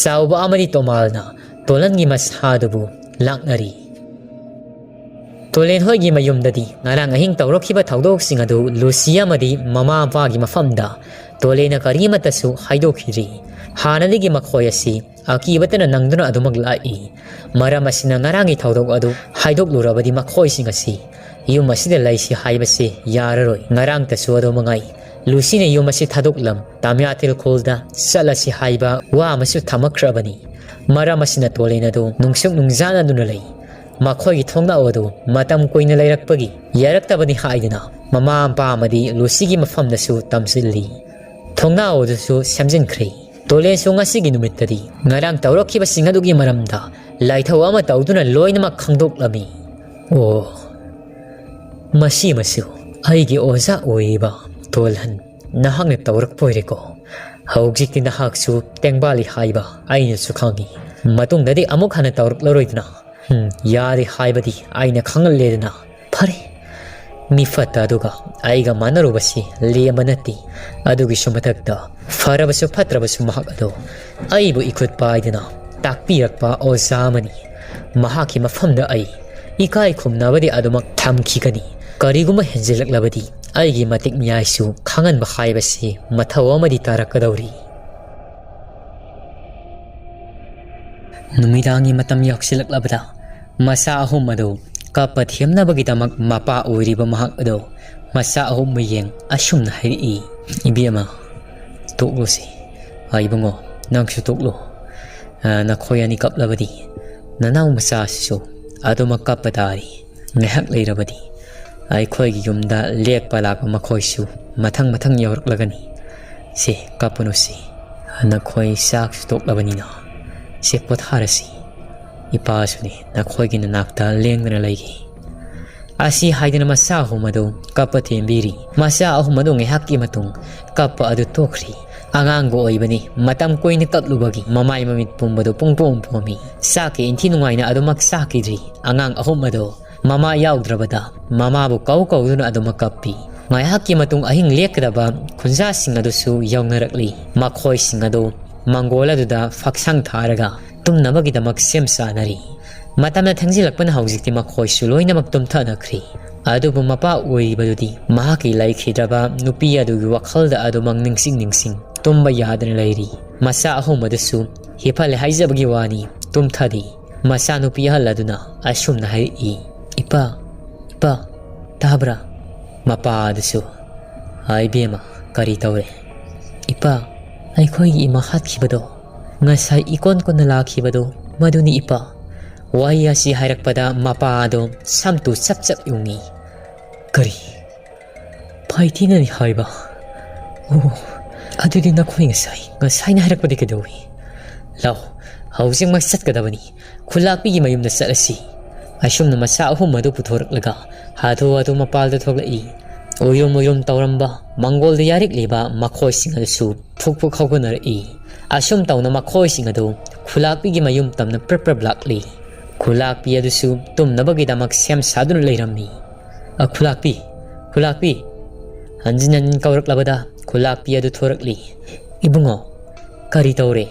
ꯆꯥꯎꯕ ꯑꯃꯗꯤ ꯇꯣꯃꯥꯜꯅ ꯇꯣꯂꯟꯒꯤ ꯃꯁꯥꯗꯨꯕꯨ ꯂꯥꯛꯅꯔꯤ꯫ ꯇꯣꯂꯦꯟ ꯍꯣꯏꯒꯤ ꯃꯌꯨꯝꯗꯗꯤ ꯉꯔꯥꯡ ꯑꯍꯤꯡ ꯇꯧꯔꯛꯈꯤꯕ ꯊꯧꯗꯣꯛꯁꯤꯡ ꯑꯗꯨ ꯂꯨꯁꯤ ꯑꯃꯗꯤ ꯃꯃꯥ ꯃꯄꯥꯒꯤ ꯃꯐꯝꯗ ꯇꯣꯂꯦꯟꯅ ꯀꯔꯤꯃꯠꯇꯁꯨ ꯍꯥꯏꯗꯣꯛꯈꯤꯗ꯭ꯔꯤ꯫ ꯍꯥꯟꯅꯗꯒꯤ ꯃꯈꯣꯏ ꯑꯁꯤ ꯑꯀꯤꯕꯇꯅ ꯅꯪꯗꯨꯅ ꯑꯗꯨꯃꯛ ꯂꯥꯛꯏ꯫ ꯃꯔꯝ ꯑꯁꯤꯅ ꯉꯔꯥꯡꯒꯤ ꯊꯧꯗꯣꯛ ꯑꯗꯨ ꯍꯥꯏꯗꯣꯛꯂꯨꯔꯕꯗꯤ ꯃꯈꯣꯏꯁꯤꯡ ꯑꯁꯤ ꯌꯨꯝ ꯑꯁꯤꯗ ꯂꯩꯁꯤ ꯍꯥꯏꯕꯁꯤ ꯌꯥꯔꯔꯣꯏ꯫ ꯉꯔꯥꯡꯇꯁꯨ ꯑꯗꯨ ꯃꯉꯥꯏ꯫ ꯂꯨꯁꯤꯅ ꯌꯨꯝ ꯑꯁꯤ ꯊꯥꯗꯣꯛꯂꯝ ꯇꯥꯃꯤꯌꯥ ꯇꯤꯜꯈꯣꯜꯗ ꯆꯠꯂꯁꯤ ꯍꯥꯏꯕ ꯋꯥ ꯑꯃꯁꯨ ꯊꯝꯃꯛꯈ꯭ꯔꯕꯅꯤ꯫ ꯃꯔꯝ ꯑꯁꯤꯅ ꯇꯣꯂꯦꯟ ꯑꯗꯨ ꯅꯨꯡꯁꯨꯛ ꯅꯨꯡꯖꯥꯅꯗꯨꯅ ꯂꯩ꯫ ꯃꯈꯣꯏꯒꯤ ꯊꯣꯡꯅꯥꯎ ꯑꯗꯨ ꯃꯇꯝ ꯀꯨꯏꯅ ꯂꯩꯔꯛꯄꯒꯤ ꯌꯥꯔꯛꯇꯕꯅꯤ ꯍꯥꯏꯗꯨꯅ ꯃꯃꯥ ꯃꯄꯥ ꯑꯃꯗꯤ ꯂꯨꯁꯤꯒꯤ ꯃꯐꯝꯗꯁꯨ ꯇꯝꯁꯤꯜꯂꯤ꯫ ꯊꯣꯡꯅꯥꯎ ꯑꯗꯨꯁꯨ ꯁꯦꯝꯖꯤꯟꯈ꯭ꯔꯦ꯫ ꯇꯣꯂꯦꯟꯁꯨ ꯉꯁꯤꯒꯤ ꯅꯨꯃꯤꯠꯇꯗꯤ ꯉꯔꯥꯡ ꯇꯧꯔꯛꯈꯤꯕꯁꯤꯡ ꯑꯗꯨꯒꯤ ꯃꯔꯝꯗ ꯂꯥꯏꯊꯧ ꯑꯃ ꯇꯧꯗꯨꯅ ꯂꯣꯏꯅꯃꯛ ꯈꯪꯗꯣꯛꯂꯝꯃꯤ꯫ ꯑꯣ, ꯃꯁꯤꯃꯁꯨ ꯑꯩꯒꯤ ꯑꯣꯖꯥ ꯑꯣꯏꯔꯤꯕ ꯇꯣꯜꯍꯟ ꯅꯍꯥꯛꯅ ꯇꯧꯔꯛꯄ ꯑꯣꯏꯔꯦꯀꯣ꯫ ꯍꯧꯖꯤꯛꯇꯤ ꯅꯍꯥꯛꯁꯨ ꯇꯦꯡꯕꯥꯜꯂꯤ ꯍꯥꯏꯕ ꯑꯩꯅꯁꯨ ꯈꯪꯉꯤ꯫ ꯃꯇꯨꯡꯗꯗꯤ ꯑꯃꯨꯛ ꯍꯟꯅ ꯇꯧꯔꯛꯂꯔꯣꯏꯗꯅ꯫ ꯎꯝ, ꯌꯥꯔꯦ ꯍꯥꯏꯕꯗꯤ ꯑꯩꯅ ꯈꯪꯍꯜꯂꯦꯗꯅ꯫ ꯐꯔꯦ, ꯃꯤ ꯐꯠꯇ ꯑꯗꯨꯒ ꯑꯩꯒ ꯃꯥꯟꯅꯔꯨꯕꯁꯤ ꯂꯦꯝꯕ ꯅꯠꯇꯦ꯫ ꯑꯗꯨꯒꯤꯁꯨ ꯃꯊꯛꯇ ꯐꯔꯕꯁꯨ ꯐꯠꯇ꯭ꯔꯕꯁꯨ ꯃꯍꯥꯛ ꯑꯗꯣ ꯑꯩꯕꯨ ꯏꯈꯨꯠ ꯄꯥꯏꯗꯨꯅ ꯇꯥꯛꯄꯤꯔꯛꯄ ꯑꯣꯖꯥ ꯑꯃꯅꯤ꯫ ꯃꯍꯥꯛꯀꯤ ꯃꯐꯝꯗ ꯑꯩ ꯏꯀꯥꯏ ꯈꯨꯝꯅꯕꯗꯤ ꯑꯗꯨꯃꯛ ꯊꯝꯈꯤꯒꯅꯤ꯫ ꯀꯔꯤꯒꯨꯝꯕ ꯍꯦꯟꯖꯤꯜꯂꯛꯂꯕꯗꯤ ꯑꯩꯒꯤ ꯃꯇꯤꯛ ꯃꯌꯥꯏꯁꯨ ꯈꯪꯍꯟꯕ ꯍꯥꯏꯕꯁꯤ ꯃꯊꯧ ꯑꯃꯗꯤ ꯇꯥꯔꯛꯀꯗꯧꯔꯤ꯫ ꯅꯨꯃꯤꯗꯥꯡꯒꯤ ꯃꯇꯝ ꯌꯧꯁꯤꯜꯂꯛꯂꯕꯗ ꯃꯆꯥ ꯑꯍꯨꯝ ꯑꯗꯨ ꯀꯞꯄ ꯊꯦꯝꯅꯕꯒꯤꯗꯃꯛ ꯃꯄꯥ ꯑꯣꯏꯔꯤꯕ ꯃꯍꯥꯛ ꯑꯗꯨ ꯃꯆꯥ ꯑꯍꯨꯝꯕꯨ ꯌꯦꯡ ꯑꯁꯨꯝꯅ ꯍꯥꯏꯔꯛꯏ, "ꯏꯕꯦꯝꯃ, ꯇꯣꯛꯂꯨꯁꯤ꯫ ꯑ, ꯏꯕꯨꯡꯉꯣ, ꯅꯪꯁꯨ ꯇꯣꯛꯂꯨ꯫ ꯑ, ꯅꯈꯣꯏ ꯑꯅꯤ ꯀꯞꯂꯕꯗꯤ ꯅꯅꯥꯎ ꯃꯆꯥꯁꯤꯁꯨ ꯑꯗꯨꯃꯛ ꯀꯞꯄ ꯇꯥꯔꯤ꯫ ꯉꯥꯏꯍꯥꯛ ꯂꯩꯔꯕꯗꯤ ꯑꯩꯈꯣꯏꯒꯤ ꯌꯨꯝꯗ ꯂꯦꯛꯄ ꯂꯥꯛꯄ ꯃꯈꯣꯏꯁꯨ ꯃꯊꯪ ꯃꯊꯪ ꯌꯧꯔꯛꯂꯒꯅꯤ꯫ ꯁꯦ, ꯀꯞꯄꯅꯨꯁꯤ꯫ ꯅꯈꯣꯏ ꯆꯥꯛꯁꯨ ꯇꯣꯛꯂꯕꯅꯤꯅ, ꯁꯦ, ꯄꯣꯊꯥꯔꯁꯤ꯫ ꯏꯄꯥꯁꯨꯅꯤ ꯅꯈꯣꯏꯒꯤ ꯅꯅꯥꯛꯇ ꯂꯦꯡꯗꯅ ꯂꯩꯒꯦ"꯫ ꯑꯁꯤ ꯍꯥꯏꯗꯨꯅ ꯃꯆꯥ ꯑꯍꯨꯝ ꯑꯗꯨ ꯀꯞꯄ ꯊꯦꯝꯕꯤꯔꯤ꯫ ꯃꯆꯥ ꯑꯍꯨꯝ ꯑꯗꯨ ꯉꯥꯏꯍꯥꯛꯀꯤ ꯃꯇꯨꯡ ꯀꯞꯄ ꯑꯗꯨ ꯇꯣꯛꯈ꯭ꯔꯤ꯫ ꯑꯉꯥꯡꯕꯨ ꯑꯣꯏꯕꯅꯤ, ꯃꯇꯝ ꯀꯨꯏꯅ ꯀꯞꯂꯨꯕꯒꯤ ꯃꯃꯥꯏ ꯃꯃꯤꯠ ꯄꯨꯝꯕꯗꯨ ꯄꯨꯡꯄꯣꯝ ꯄꯣꯝꯃꯤ꯫ ꯆꯥꯛꯀ ꯏꯟꯊꯤ ꯅꯨꯡꯉꯥꯏꯅ ꯑꯗꯨꯃꯛ ꯆꯥꯈꯤꯗ꯭ꯔꯤ꯫ ꯑꯉꯥꯡ ꯑꯍꯨꯝ ꯑꯗꯨ ꯃꯃꯥ ꯌꯥꯎꯗ꯭ꯔꯕꯗ ꯃꯃꯥꯕꯨ ꯀꯧ ꯀꯧꯗꯨꯅ ꯑꯗꯨꯃꯛ ꯀꯞꯄꯤ꯫ ꯉꯥꯏꯍꯥꯛꯀꯤ ꯃꯇꯨꯡ ꯑꯍꯤꯡ ꯂꯦꯛꯀꯗꯕ ꯈꯨꯟꯖꯥꯁꯤꯡ ꯑꯗꯨꯁꯨ ꯌꯧꯅꯔꯛꯂꯤ꯫ ꯃꯈꯣꯏꯁꯤꯡ ꯑꯗꯨ ꯃꯪꯒꯣꯜ ꯑꯗꯨꯗ ꯐꯛꯁꯪ ꯊꯥꯔꯒ ꯇꯨꯝꯅꯕꯒꯤꯗꯃꯛ ꯁꯦꯝ ꯁꯥꯅꯔꯤ꯫ ꯃꯇꯝꯅ ꯊꯦꯡꯖꯤꯜꯂꯛꯄꯅ ꯍꯧꯖꯤꯛꯇꯤ ꯃꯈꯣꯏꯁꯨ ꯂꯣꯏꯅꯃꯛ ꯇꯨꯝꯊꯅꯈ꯭ꯔꯤ꯫ ꯑꯗꯨꯕꯨ ꯃꯄꯥ ꯑꯣꯏꯔꯤꯕꯗꯨꯗꯤ ꯃꯍꯥꯛꯀꯤ ꯂꯩꯈꯤꯗ꯭ꯔꯕ ꯅꯨꯄꯤ ꯑꯗꯨꯒꯤ ꯋꯥꯈꯜꯗ ꯑꯗꯨꯃꯛ ꯅꯤꯡꯁꯤꯡ ꯅꯤꯡꯁꯤꯡ ꯇꯨꯝꯕ ꯌꯥꯗꯅ ꯂꯩꯔꯤ꯫ ꯃꯆꯥ ꯑꯍꯨꯝ ꯑꯗꯨꯁꯨ ꯍꯤꯐꯜꯂꯦ ꯍꯥꯏꯖꯕꯒꯤ ꯋꯥꯅꯤ, ꯇꯨꯝꯊꯗꯦ꯫ ꯃꯆꯥꯅꯨꯄꯤ ꯑꯍꯜ ꯑꯗꯨꯅ ꯑꯁꯨꯝꯅ ꯍꯥꯏꯔꯛꯏ, "ꯏꯄꯥ, ꯏꯄꯥ, ꯇꯥꯕ꯭ꯔꯥ?" ꯃꯄꯥ ꯑꯗꯨꯁꯨ, "ꯍꯥꯏ ꯏꯕꯦꯝꯃ, ꯀꯔꯤ ꯇꯧꯔꯦ?" "ꯏꯄꯥ, ꯑꯩꯈꯣꯏꯒꯤ ꯏꯃꯥ ꯍꯥꯠꯈꯤꯕꯗꯣ, ꯉꯁꯥꯏ ꯏꯀꯣꯟ ꯀꯣꯟꯅ ꯂꯥꯛꯈꯤꯕꯗꯣ, ꯃꯗꯨꯅꯤ ꯏꯄꯥ"꯫ ꯋꯥꯍꯩ ꯑꯁꯤ ꯍꯥꯏꯔꯛꯄꯗ ꯃꯄꯥ ꯑꯗꯨ ꯁꯝꯇꯨ ꯆꯞ ꯆꯞ ꯌꯨꯡꯉꯤ꯫ "ꯀꯔꯤ? ꯐꯥꯏꯊꯤꯅꯅꯤ ꯍꯥꯏꯕ? ꯑꯣ, ꯑꯗꯨꯗꯤ ꯅꯈꯣꯏ ꯉꯁꯥꯏ, ꯉꯁꯥꯏꯅ ꯍꯥꯏꯔꯛꯄꯗꯤ ꯀꯩꯗꯧꯏ? ꯂꯥꯎ, ꯍꯧꯖꯤꯛꯃꯛ ꯆꯠꯀꯗꯕꯅꯤ꯫ ꯈꯨꯂꯥꯛꯄꯤꯒꯤ ꯃꯌꯨꯝꯗ ꯆꯠꯂꯁꯤ"꯫ ꯑꯁꯨꯝꯅ ꯃꯆꯥ ꯑꯍꯨꯝ ꯑꯗꯨ ꯄꯨꯊꯣꯔꯛꯂꯒ ꯍꯥꯊꯨ ꯍꯥꯊꯨ ꯃꯄꯥꯜꯗ ꯊꯣꯛꯂꯛꯏ꯫ ꯎꯏꯔꯨꯝ ꯎꯏꯔꯨꯝ ꯇꯧꯔꯝꯕ ꯃꯪꯒꯣꯜꯗ ꯌꯥꯔꯤꯛꯂꯤꯕ ꯃꯈꯣꯏꯁꯤꯡ ꯑꯗꯨꯁꯨ ꯐꯨꯛ ꯐꯨꯛ ꯍꯧꯒꯠꯅꯔꯛꯏ꯫ ꯑꯁꯨꯝ ꯇꯧꯅ ꯃꯈꯣꯏꯁꯤꯡ ꯑꯗꯨ ꯈꯨꯂꯥꯛꯄꯤꯒꯤ ꯃꯌꯨꯝ ꯇꯝꯅ ꯄ꯭ꯔꯞ ꯄ꯭ꯔꯞ ꯂꯥꯛꯂꯤ꯫ ꯈꯨꯂꯥꯛꯄꯤ ꯑꯗꯨꯁꯨ ꯇꯨꯝꯅꯕꯒꯤꯗꯃꯛ ꯁꯦꯝ ꯁꯥꯗꯨꯅ ꯂꯩꯔꯝꯃꯤ꯫ "ꯑ, ꯈꯨꯂꯥꯛꯄꯤ, ꯈꯨꯂꯥꯛꯄꯤ!" ꯍꯟꯖꯤꯟ ꯍꯟꯖꯤꯟ ꯀꯧꯔꯛꯂꯕꯗ ꯈꯨꯂꯥꯛꯄꯤ ꯑꯗꯨ ꯊꯣꯔꯛꯂꯤ꯫ "ꯏꯕꯨꯡꯉꯣ, ꯀꯔꯤ ꯇꯧꯔꯦ?"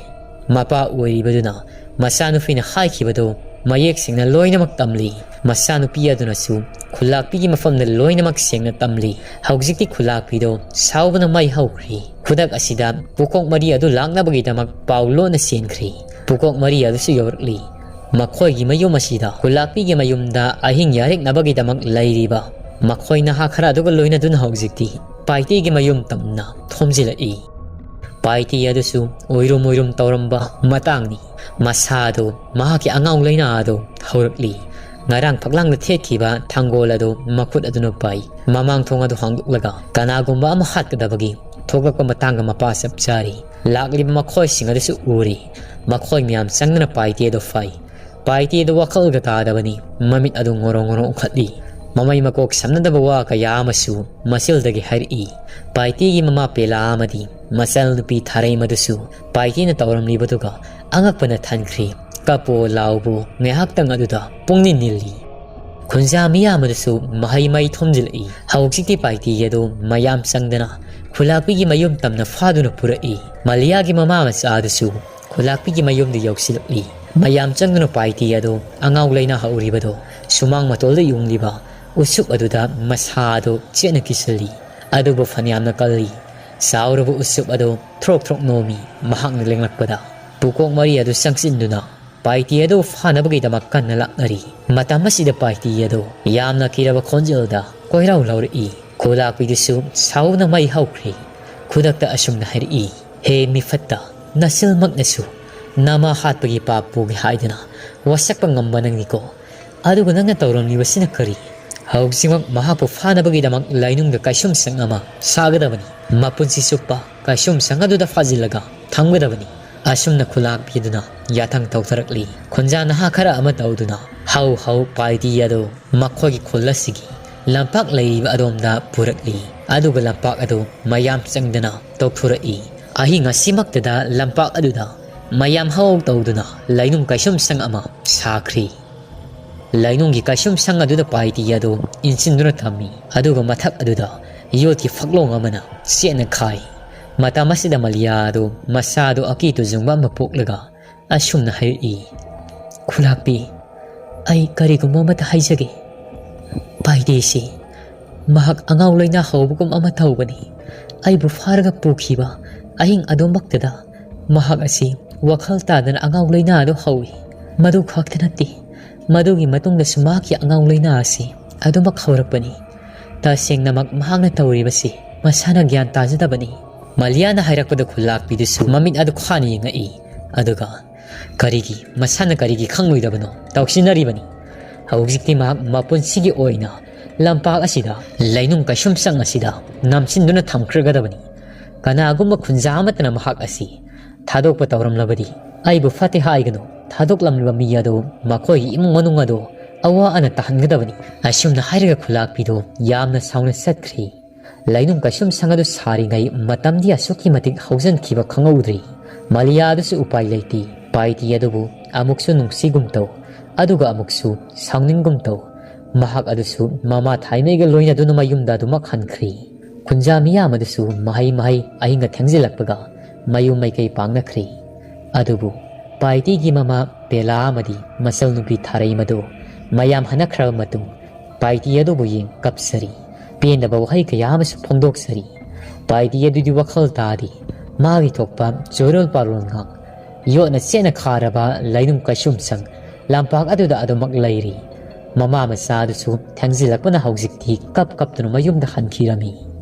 ꯃꯄꯥ ꯑꯣꯏꯔꯤꯕꯗꯨꯅ ꯃꯆꯥꯅꯨꯄꯤꯅ ꯍꯥꯏꯈꯤꯕꯗꯨ ꯃꯌꯦꯛ ꯁꯦꯡꯅ ꯂꯣꯏꯅꯃꯛ ꯇꯝꯂꯤ꯫ ꯃꯆꯥꯅꯨꯄꯤ ꯑꯗꯨꯅꯁꯨ ꯈꯨꯂꯥꯛꯄꯤꯒꯤ ꯃꯐꯝꯗ ꯂꯣꯏꯅꯃꯛ ꯁꯦꯡꯅ ꯇꯝꯂꯤ꯫ ꯍꯧꯖꯤꯛꯇꯤ ꯈꯨꯂꯥꯛꯄꯤꯗꯣ ꯁꯥꯎꯕꯅ ꯃꯩ ꯍꯧꯈ꯭ꯔꯤ꯫ ꯈꯨꯗꯛ ꯑꯁꯤꯗ ꯄꯨꯀꯣꯛ ꯃꯔꯤ ꯑꯗꯨ ꯂꯥꯛꯅꯕꯒꯤꯗꯃꯛ ꯄꯥꯎ ꯂꯣꯟꯅ ꯆꯦꯟꯈ꯭ꯔꯤ꯫ ꯄꯨꯀꯣꯛ ꯃꯔꯤ ꯑꯗꯨꯁꯨ ꯌꯧꯔꯛꯂꯤ꯫ ꯃꯈꯣꯏꯒꯤ ꯃꯌꯨꯝ ꯑꯁꯤꯗ ꯈꯨꯂꯥꯛꯄꯤꯒꯤ ꯃꯌꯨꯝꯗ ꯑꯍꯤꯡ ꯌꯥꯔꯦꯛꯅꯕꯒꯤꯗꯃꯛ ꯂꯩꯔꯤꯕ ꯃꯈꯣꯏ ꯅꯍꯥ ꯈꯔ ꯑꯗꯨꯒ ꯂꯣꯏꯅꯗꯨꯅ ꯍꯧꯖꯤꯛꯇꯤ ꯄꯥꯏꯇꯦꯒꯤ ꯃꯌꯨꯝ ꯇꯝꯅ ꯊꯣꯝꯖꯤꯜꯂꯛꯏ꯫ ꯄꯥꯏꯇꯦ ꯑꯗꯨꯁꯨ ꯑꯣꯏꯔꯨꯝ ꯑꯣꯏꯔꯨꯝ ꯇꯧꯔꯝꯕ ꯃꯇꯥꯡꯅꯤ꯫ ꯃꯁꯥꯗꯨ ꯃꯍꯥꯛꯀꯤ ꯑꯉꯥꯎ ꯂꯩꯅꯥ ꯑꯗꯨ ꯍꯧꯔꯛꯂꯤ꯫ ꯉꯔꯥꯡ ꯐꯛꯂꯥꯡꯗ ꯊꯦꯠꯈꯤꯕ ꯊꯥꯡꯒꯣꯜ ꯑꯗꯨ ꯃꯈꯨꯠ ꯑꯗꯨꯅ ꯄꯥꯏ꯫ ꯃꯃꯥꯡ ꯊꯣꯡ ꯑꯗꯨ ꯍꯥꯡꯗꯣꯛꯂꯒ ꯀꯅꯥꯒꯨꯝꯕ ꯑꯃ ꯍꯥꯠꯀꯗꯕꯒꯤ ꯊꯣꯛꯂꯛꯄ ꯃꯇꯥꯡꯒ ꯃꯄꯥ ꯆꯞ ꯆꯥꯔꯤ꯫ ꯂꯥꯛꯂꯤꯕ ꯃꯈꯣꯏꯁꯤꯡ ꯑꯗꯨꯁꯨ ꯎꯔꯤ꯫ ꯃꯈꯣꯏ ꯃꯌꯥꯝ ꯆꯪꯗꯨꯅ ꯄꯥꯏꯇꯦ ꯑꯗꯨ ꯐꯥꯏ꯫ ꯄꯥꯏꯇꯦ ꯑꯗꯨ ꯋꯥꯈꯜꯒ ꯇꯥꯗꯕꯅꯤ꯫ ꯃꯃꯤꯠ ꯑꯗꯨ ꯉꯣꯔꯣ ꯉꯣꯔꯣ ꯎꯈꯠꯂꯤ꯫ ꯃꯃꯩ ꯃꯀꯣꯛ ꯁꯝꯅꯗꯕ ꯋꯥ ꯀꯌꯥ ꯑꯃꯁꯨ ꯃꯆꯤꯜꯗꯒꯤ ꯍꯥꯏꯔꯛꯏ꯫ ꯄꯥꯏꯇꯦꯒꯤ ꯃꯃꯥ ꯄꯦꯂꯥ ꯑꯃꯗꯤ ꯃꯆꯜꯅꯨꯄꯤ ꯊꯥꯔꯩ ꯃꯗꯨꯁꯨ ꯄꯥꯏꯇꯦꯅ ꯇꯧꯔꯝꯂꯤꯕꯗꯨꯒ ꯑꯉꯛꯄꯅ ꯊꯟꯈ꯭ꯔꯦ꯫ ꯀꯞꯄꯣ ꯂꯥꯎꯕꯨ ꯉꯥꯏꯍꯥꯛꯇꯪ ꯑꯗꯨꯗ ꯄꯨꯡꯅꯤꯜ ꯅꯤꯜꯂꯤ꯫ ꯈꯨꯟꯖꯥ ꯃꯤꯌꯥꯝ ꯑꯗꯨꯁꯨ ꯃꯍꯩ ꯃꯍꯩ ꯊꯣꯝꯖꯤꯜꯂꯛꯏ꯫ ꯍꯧꯖꯤꯛꯇꯤ ꯄꯥꯏꯇꯦ ꯑꯗꯨ ꯃꯌꯥꯝ ꯆꯪꯗꯅ ꯈꯨꯂꯥꯛꯄꯤꯒꯤ ꯃꯌꯨꯝ ꯇꯝꯅ ꯐꯥꯗꯨꯅ ꯄꯨꯔꯛꯏ꯫ ꯃꯂꯤꯌꯥꯒꯤ ꯃꯃꯥ ꯃꯆꯥ ꯑꯗꯨꯁꯨ ꯈꯨꯂꯥꯛꯄꯤꯒꯤ ꯃꯌꯨꯝꯗ ꯌꯧꯁꯤꯜꯂꯛꯂꯤ꯫ ꯃꯌꯥꯝ ꯆꯪꯗꯨꯅ ꯄꯥꯏꯇꯦ ꯑꯗꯨ ꯑꯉꯥꯎ ꯂꯩꯅꯥ ꯍꯧꯔꯤꯕꯗꯣ ꯁꯨꯃꯥꯡ ꯃꯇꯣꯜꯗ ꯌꯨꯡꯂꯤꯕ ꯎꯁꯨꯞ ꯑꯗꯨꯗ ꯃꯁꯥ ꯑꯗꯨ ꯆꯦꯠꯅ ꯀꯤꯁꯤꯜꯂꯤ꯫ ꯑꯗꯨꯕꯨ ꯐꯅꯌꯥꯝꯅ ꯀꯜꯂꯤ꯫ ꯆꯥꯎꯔꯕ ꯎꯁꯨꯞ ꯑꯗꯨ ꯊ꯭ꯔꯣꯛ ꯊ꯭ꯔꯣꯛ ꯅꯣꯝꯃꯤ꯫ ꯃꯍꯥꯛꯅ ꯂꯦꯡꯂꯛꯄꯗ ꯄꯨꯀꯣꯛ ꯃꯔꯤ ꯑꯗꯨ ꯆꯪꯁꯤꯟꯗꯨꯅ ꯄꯥꯏꯇꯤ ꯑꯗꯨ ꯐꯥꯅꯕꯒꯤꯗꯃꯛ ꯀꯟꯅ ꯂꯥꯛꯅꯔꯤ꯫ ꯃꯇꯝ ꯑꯁꯤꯗ ꯄꯥꯏꯇꯤ ꯑꯗꯨ ꯌꯥꯝꯅ ꯀꯤꯔꯕ ꯈꯣꯟꯖꯦꯜꯗ ꯀꯣꯏꯔꯥꯎ ꯂꯥꯎꯔꯛꯏ꯫ ꯈꯨꯂꯥꯛꯄꯤꯗꯨꯁꯨ ꯁꯥꯎꯅ ꯃꯩ ꯍꯧꯈ꯭ꯔꯦ꯫ ꯈꯨꯗꯛꯇ ꯑꯁꯨꯝꯅ ꯍꯥꯏꯔꯛꯏ, "ꯍꯦ ꯃꯤꯐꯠꯇ, ꯅꯆꯤꯜꯃꯛꯅꯁꯨ ꯅꯃꯥ ꯍꯥꯠꯄꯒꯤ ꯄꯥꯞ ꯄꯨꯒꯦ ꯍꯥꯏꯗꯅ ꯋꯥꯁꯛꯄ ꯉꯝꯕ ꯅꯪꯅꯤꯀꯣ꯫ ꯑꯗꯨꯒ ꯅꯪꯅ ꯇꯧꯔꯝꯂꯤꯕꯁꯤꯅ ꯀꯔꯤ? ꯍꯧꯖꯤꯛꯃꯛ ꯃꯍꯥꯛꯄꯨ ꯐꯥꯅꯕꯒꯤꯗꯃꯛ ꯂꯥꯏꯅꯨꯡꯗ ꯀꯥꯏꯁꯨꯝꯁꯪ ꯑꯃ ꯁꯥꯒꯗꯕꯅꯤ꯫ ꯃꯄꯨꯟꯁꯤ ꯆꯨꯞꯄ ꯀꯥꯏꯁꯨꯝꯁꯪ ꯑꯗꯨꯗ ꯐꯥꯖꯤꯜꯂꯒ ꯊꯝꯒꯗꯕꯅꯤ꯫" ꯑꯁꯨꯝꯅ ꯈꯨꯂꯥꯛꯄꯤꯗꯨꯅ ꯌꯥꯊꯪ ꯇꯧꯊꯔꯛꯂꯤ꯫ ꯈꯨꯟꯖꯥ ꯅꯍꯥ ꯈꯔ ꯑꯃ ꯇꯧꯗꯨꯅ ꯍꯧ ꯍꯧ ꯄꯥꯏꯇꯤ ꯑꯗꯨ ꯃꯈꯣꯏꯒꯤ ꯈꯨꯜ ꯑꯁꯤꯒꯤ ꯂꯝꯄꯥꯛ ꯂꯩꯔꯤꯕ ꯑꯗꯣꯝꯗ ꯄꯨꯔꯛꯂꯤ꯫ ꯑꯗꯨꯒ ꯂꯝꯄꯥꯛ ꯑꯗꯨ ꯃꯌꯥꯝ ꯆꯪꯗꯅ ꯇꯧꯊꯣꯔꯛꯏ꯫ ꯑꯍꯤꯡ ꯑꯁꯤꯃꯛꯇꯗ ꯂꯝꯄꯥꯛ ꯑꯗꯨꯗ ꯃꯌꯥꯝ ꯍꯧ ꯇꯧꯗꯨꯅ ꯂꯩꯅꯨꯡ ꯀꯩꯁꯨꯝꯁꯪ ꯑꯃ ꯁꯥꯈ꯭ꯔꯤ꯫ ꯂꯩꯅꯨꯡꯒꯤ ꯀꯩꯁꯨꯝꯁꯪ ꯑꯗꯨꯗ ꯄꯥꯏꯇꯤ ꯑꯗꯨ ꯏꯟꯁꯤꯟꯗꯨꯅ ꯊꯝꯃꯤ꯫ ꯑꯗꯨꯒ ꯃꯊꯛ ꯑꯗꯨꯗ ꯌꯣꯠꯀꯤ ꯐꯛꯂꯣꯡ ꯑꯃꯅ ꯆꯦꯠꯅ ꯈꯥꯏ꯫ ꯃꯇꯝ ꯑꯁꯤꯗ ꯃꯂꯤꯌꯥ ꯑꯗꯨ ꯃꯁꯥꯗꯨ ꯑꯀꯤ ꯇꯨꯖꯨꯡꯕ ꯑꯃ ꯄꯣꯛꯂꯒ ꯑꯁꯨꯝꯅ ꯍꯥꯏꯔꯛꯏ, "ꯈꯨꯂꯥꯛꯄꯤ, ꯑꯩ ꯀꯔꯤꯒꯨꯝꯕ ꯑꯃꯠꯇ ꯍꯥꯏꯖꯒꯦ꯫ ꯄꯥꯏꯗꯦꯁꯤ ꯃꯍꯥꯛ ꯑꯉꯥꯎ ꯂꯩꯅꯥ ꯍꯧꯕꯒꯨꯝ ꯑꯃ ꯇꯧꯕꯅꯤ꯫ ꯑꯩꯕꯨ ꯐꯥꯔꯒ ꯄꯨꯈꯤꯕ ꯑꯍꯤꯡ ꯑꯗꯨꯃꯛꯇꯗ ꯃꯍꯥꯛ ꯑꯁꯤ ꯋꯥꯈꯜ ꯇꯥꯗꯅ ꯑꯉꯥꯎ ꯂꯩꯅꯥ ꯑꯗꯨ ꯍꯧꯏ꯫ ꯃꯗꯨ ꯈꯛꯇ ꯅꯠꯇꯦ, ꯃꯗꯨꯒꯤ ꯃꯇꯨꯡꯗꯁꯨ ꯃꯍꯥꯛꯀꯤ ꯑꯉꯥꯎ ꯂꯩꯅꯥ ꯑꯁꯤ ꯑꯗꯨꯃꯛ ꯍꯧꯔꯛꯄꯅꯤ꯫ ꯇꯁꯦꯡꯅꯃꯛ ꯃꯍꯥꯛꯅ ꯇꯧꯔꯤꯕꯁꯤ ꯃꯁꯥꯅ ꯒ꯭ꯌꯥꯟ ꯇꯥꯖꯗꯕꯅꯤ꯫ ꯃꯥꯂꯤꯌꯥꯅ ꯍꯥꯏꯔꯛꯄꯗ ꯈꯨꯜꯂꯥꯛꯄꯤꯗꯨꯁꯨ ꯃꯃꯤꯠ ꯑꯗꯨ ꯈꯥꯅ ꯌꯦꯡꯉꯛꯏ꯫ ꯑꯗꯨꯒ, "ꯀꯔꯤꯒꯤ? ꯃꯁꯥꯅ ꯀꯔꯤꯒꯤ ꯈꯪꯂꯣꯏꯗꯕꯅꯣ? ꯇꯧꯁꯤꯟꯅꯔꯤꯕꯅꯤ꯫ ꯍꯧꯖꯤꯛꯇꯤ ꯃꯍꯥꯛ ꯃꯄꯨꯟꯁꯤꯒꯤ ꯑꯣꯏꯅ ꯂꯝꯄꯥꯛ ꯑꯁꯤꯗ, ꯂꯩꯅꯨꯡ ꯀꯩꯁꯨꯝꯁꯪ ꯑꯁꯤꯗ ꯅꯝꯁꯤꯟꯗꯨꯅ ꯊꯝꯈ꯭ꯔꯒꯗꯕꯅꯤ꯫ ꯀꯅꯥꯒꯨꯝꯕ ꯈꯨꯟꯖꯥ ꯑꯃꯠꯇꯅ ꯃꯍꯥꯛ ꯑꯁꯤ ꯊꯥꯗꯣꯛꯄ ꯇꯧꯔꯝꯂꯕꯗꯤ ꯑꯩꯕꯨ ꯐꯠꯇꯦ ꯍꯥꯏꯒꯅꯨ꯫ ꯊꯥꯗꯣꯛꯂꯝꯂꯤꯕ ꯃꯤ ꯑꯗꯨ, ꯃꯈꯣꯏꯒꯤ ꯏꯃꯨꯡ ꯃꯅꯨꯡ ꯑꯗꯨ ꯑꯋꯥ ꯑꯅꯥ ꯇꯥꯍꯟꯒꯗꯕꯅꯤ꯫" ꯑꯁꯨꯝꯅ ꯍꯥꯏꯔꯒ ꯈꯨꯂꯥꯛꯄꯤꯗꯨ ꯌꯥꯝꯅ ꯁꯥꯎꯅ ꯆꯠꯈ꯭ꯔꯤ꯫ ꯂꯩꯅꯨꯡ ꯀꯩꯁꯨꯝꯁꯪ ꯑꯗꯨ ꯁꯥꯔꯤꯉꯩ ꯃꯇꯝꯗꯤ ꯑꯁꯨꯛꯀꯤ ꯃꯇꯤꯛ ꯍꯧꯖꯤꯟꯈꯤꯕ ꯈꯪꯍꯧꯗ꯭ꯔꯤ꯫ ꯃꯥꯂꯤꯌꯥ ꯑꯗꯨꯁꯨ ꯎꯄꯥꯏ ꯂꯩꯇꯦ꯫ ꯄꯥꯏꯇꯤ ꯑꯗꯨꯕꯨ ꯑꯃꯨꯛꯁꯨ ꯅꯨꯡꯁꯤꯒꯨꯝ ꯇꯧ, ꯑꯗꯨꯒ ꯑꯃꯨꯛꯁꯨ ꯁꯥꯎꯅꯤꯡꯒꯨꯝ ꯇꯧ꯫ ꯃꯍꯥꯛ ꯑꯗꯨꯁꯨ ꯃꯃꯥ ꯊꯥꯏꯃꯩꯒ ꯂꯣꯏꯅꯗꯨꯅ ꯃꯌꯨꯝꯗ ꯑꯗꯨꯃꯛ ꯍꯟꯈ꯭ꯔꯤ꯫ ꯈꯨꯟꯖꯥ ꯃꯤꯌꯥꯝ ꯑꯗꯨꯁꯨ ꯃꯍꯩ ꯃꯍꯩ ꯑꯍꯤꯡꯒ ꯊꯦꯡꯖꯤꯜꯂꯛꯄꯒ ꯃꯌꯨꯝ ꯃꯩꯀꯩ ꯄꯥꯡꯅꯈ꯭ꯔꯤ꯫ ꯑꯗꯨꯕꯨ ꯄꯥꯏꯇꯤꯒꯤ ꯃꯃꯥ ꯕꯦꯂꯥ ꯑꯃꯗꯤ ꯃꯆꯜ ꯅꯨꯄꯤ ꯊꯥꯔꯩ ꯃꯗꯨ ꯃꯌꯥꯝ ꯍꯟꯅꯈ꯭ꯔꯕ ꯃꯇꯨꯡ ꯄꯥꯏꯇꯤ ꯑꯗꯨꯕꯨ ꯌꯦꯡ ꯀꯞꯆꯔꯤ꯫ ꯄꯦꯟꯗꯕ ꯋꯥꯍꯩ ꯀꯌꯥ ꯑꯃꯁꯨ ꯐꯣꯡꯗꯣꯛꯆꯔꯤ꯫ ꯄꯥꯏꯇꯤ ꯑꯗꯨꯗꯤ ꯋꯥꯈꯜ ꯇꯥꯗꯦ꯫ ꯃꯥꯒꯤ ꯊꯣꯛꯄ ꯆꯨꯔꯨꯜ ꯄꯥꯔꯨꯜ ꯉꯥꯛ ꯌꯣꯠꯅ ꯆꯦꯠꯅ ꯈꯥꯔꯕ ꯂꯩꯅꯨꯡ ꯀꯩꯁꯨꯝꯁꯪ ꯂꯝꯄꯥꯛ ꯑꯗꯨꯗ ꯑꯗꯨꯃꯛ ꯂꯩꯔꯤ꯫ ꯃꯃꯥ ꯃꯆꯥ ꯑꯗꯨꯁꯨ ꯊꯦꯡꯖꯤꯜꯂꯛꯄꯅ ꯍꯧꯖꯤꯛꯇꯤ ꯀꯞ ꯀꯞꯇꯨꯅ ꯃꯌꯨꯝꯗ ꯍꯟꯈꯤꯔꯝꯃꯤ꯫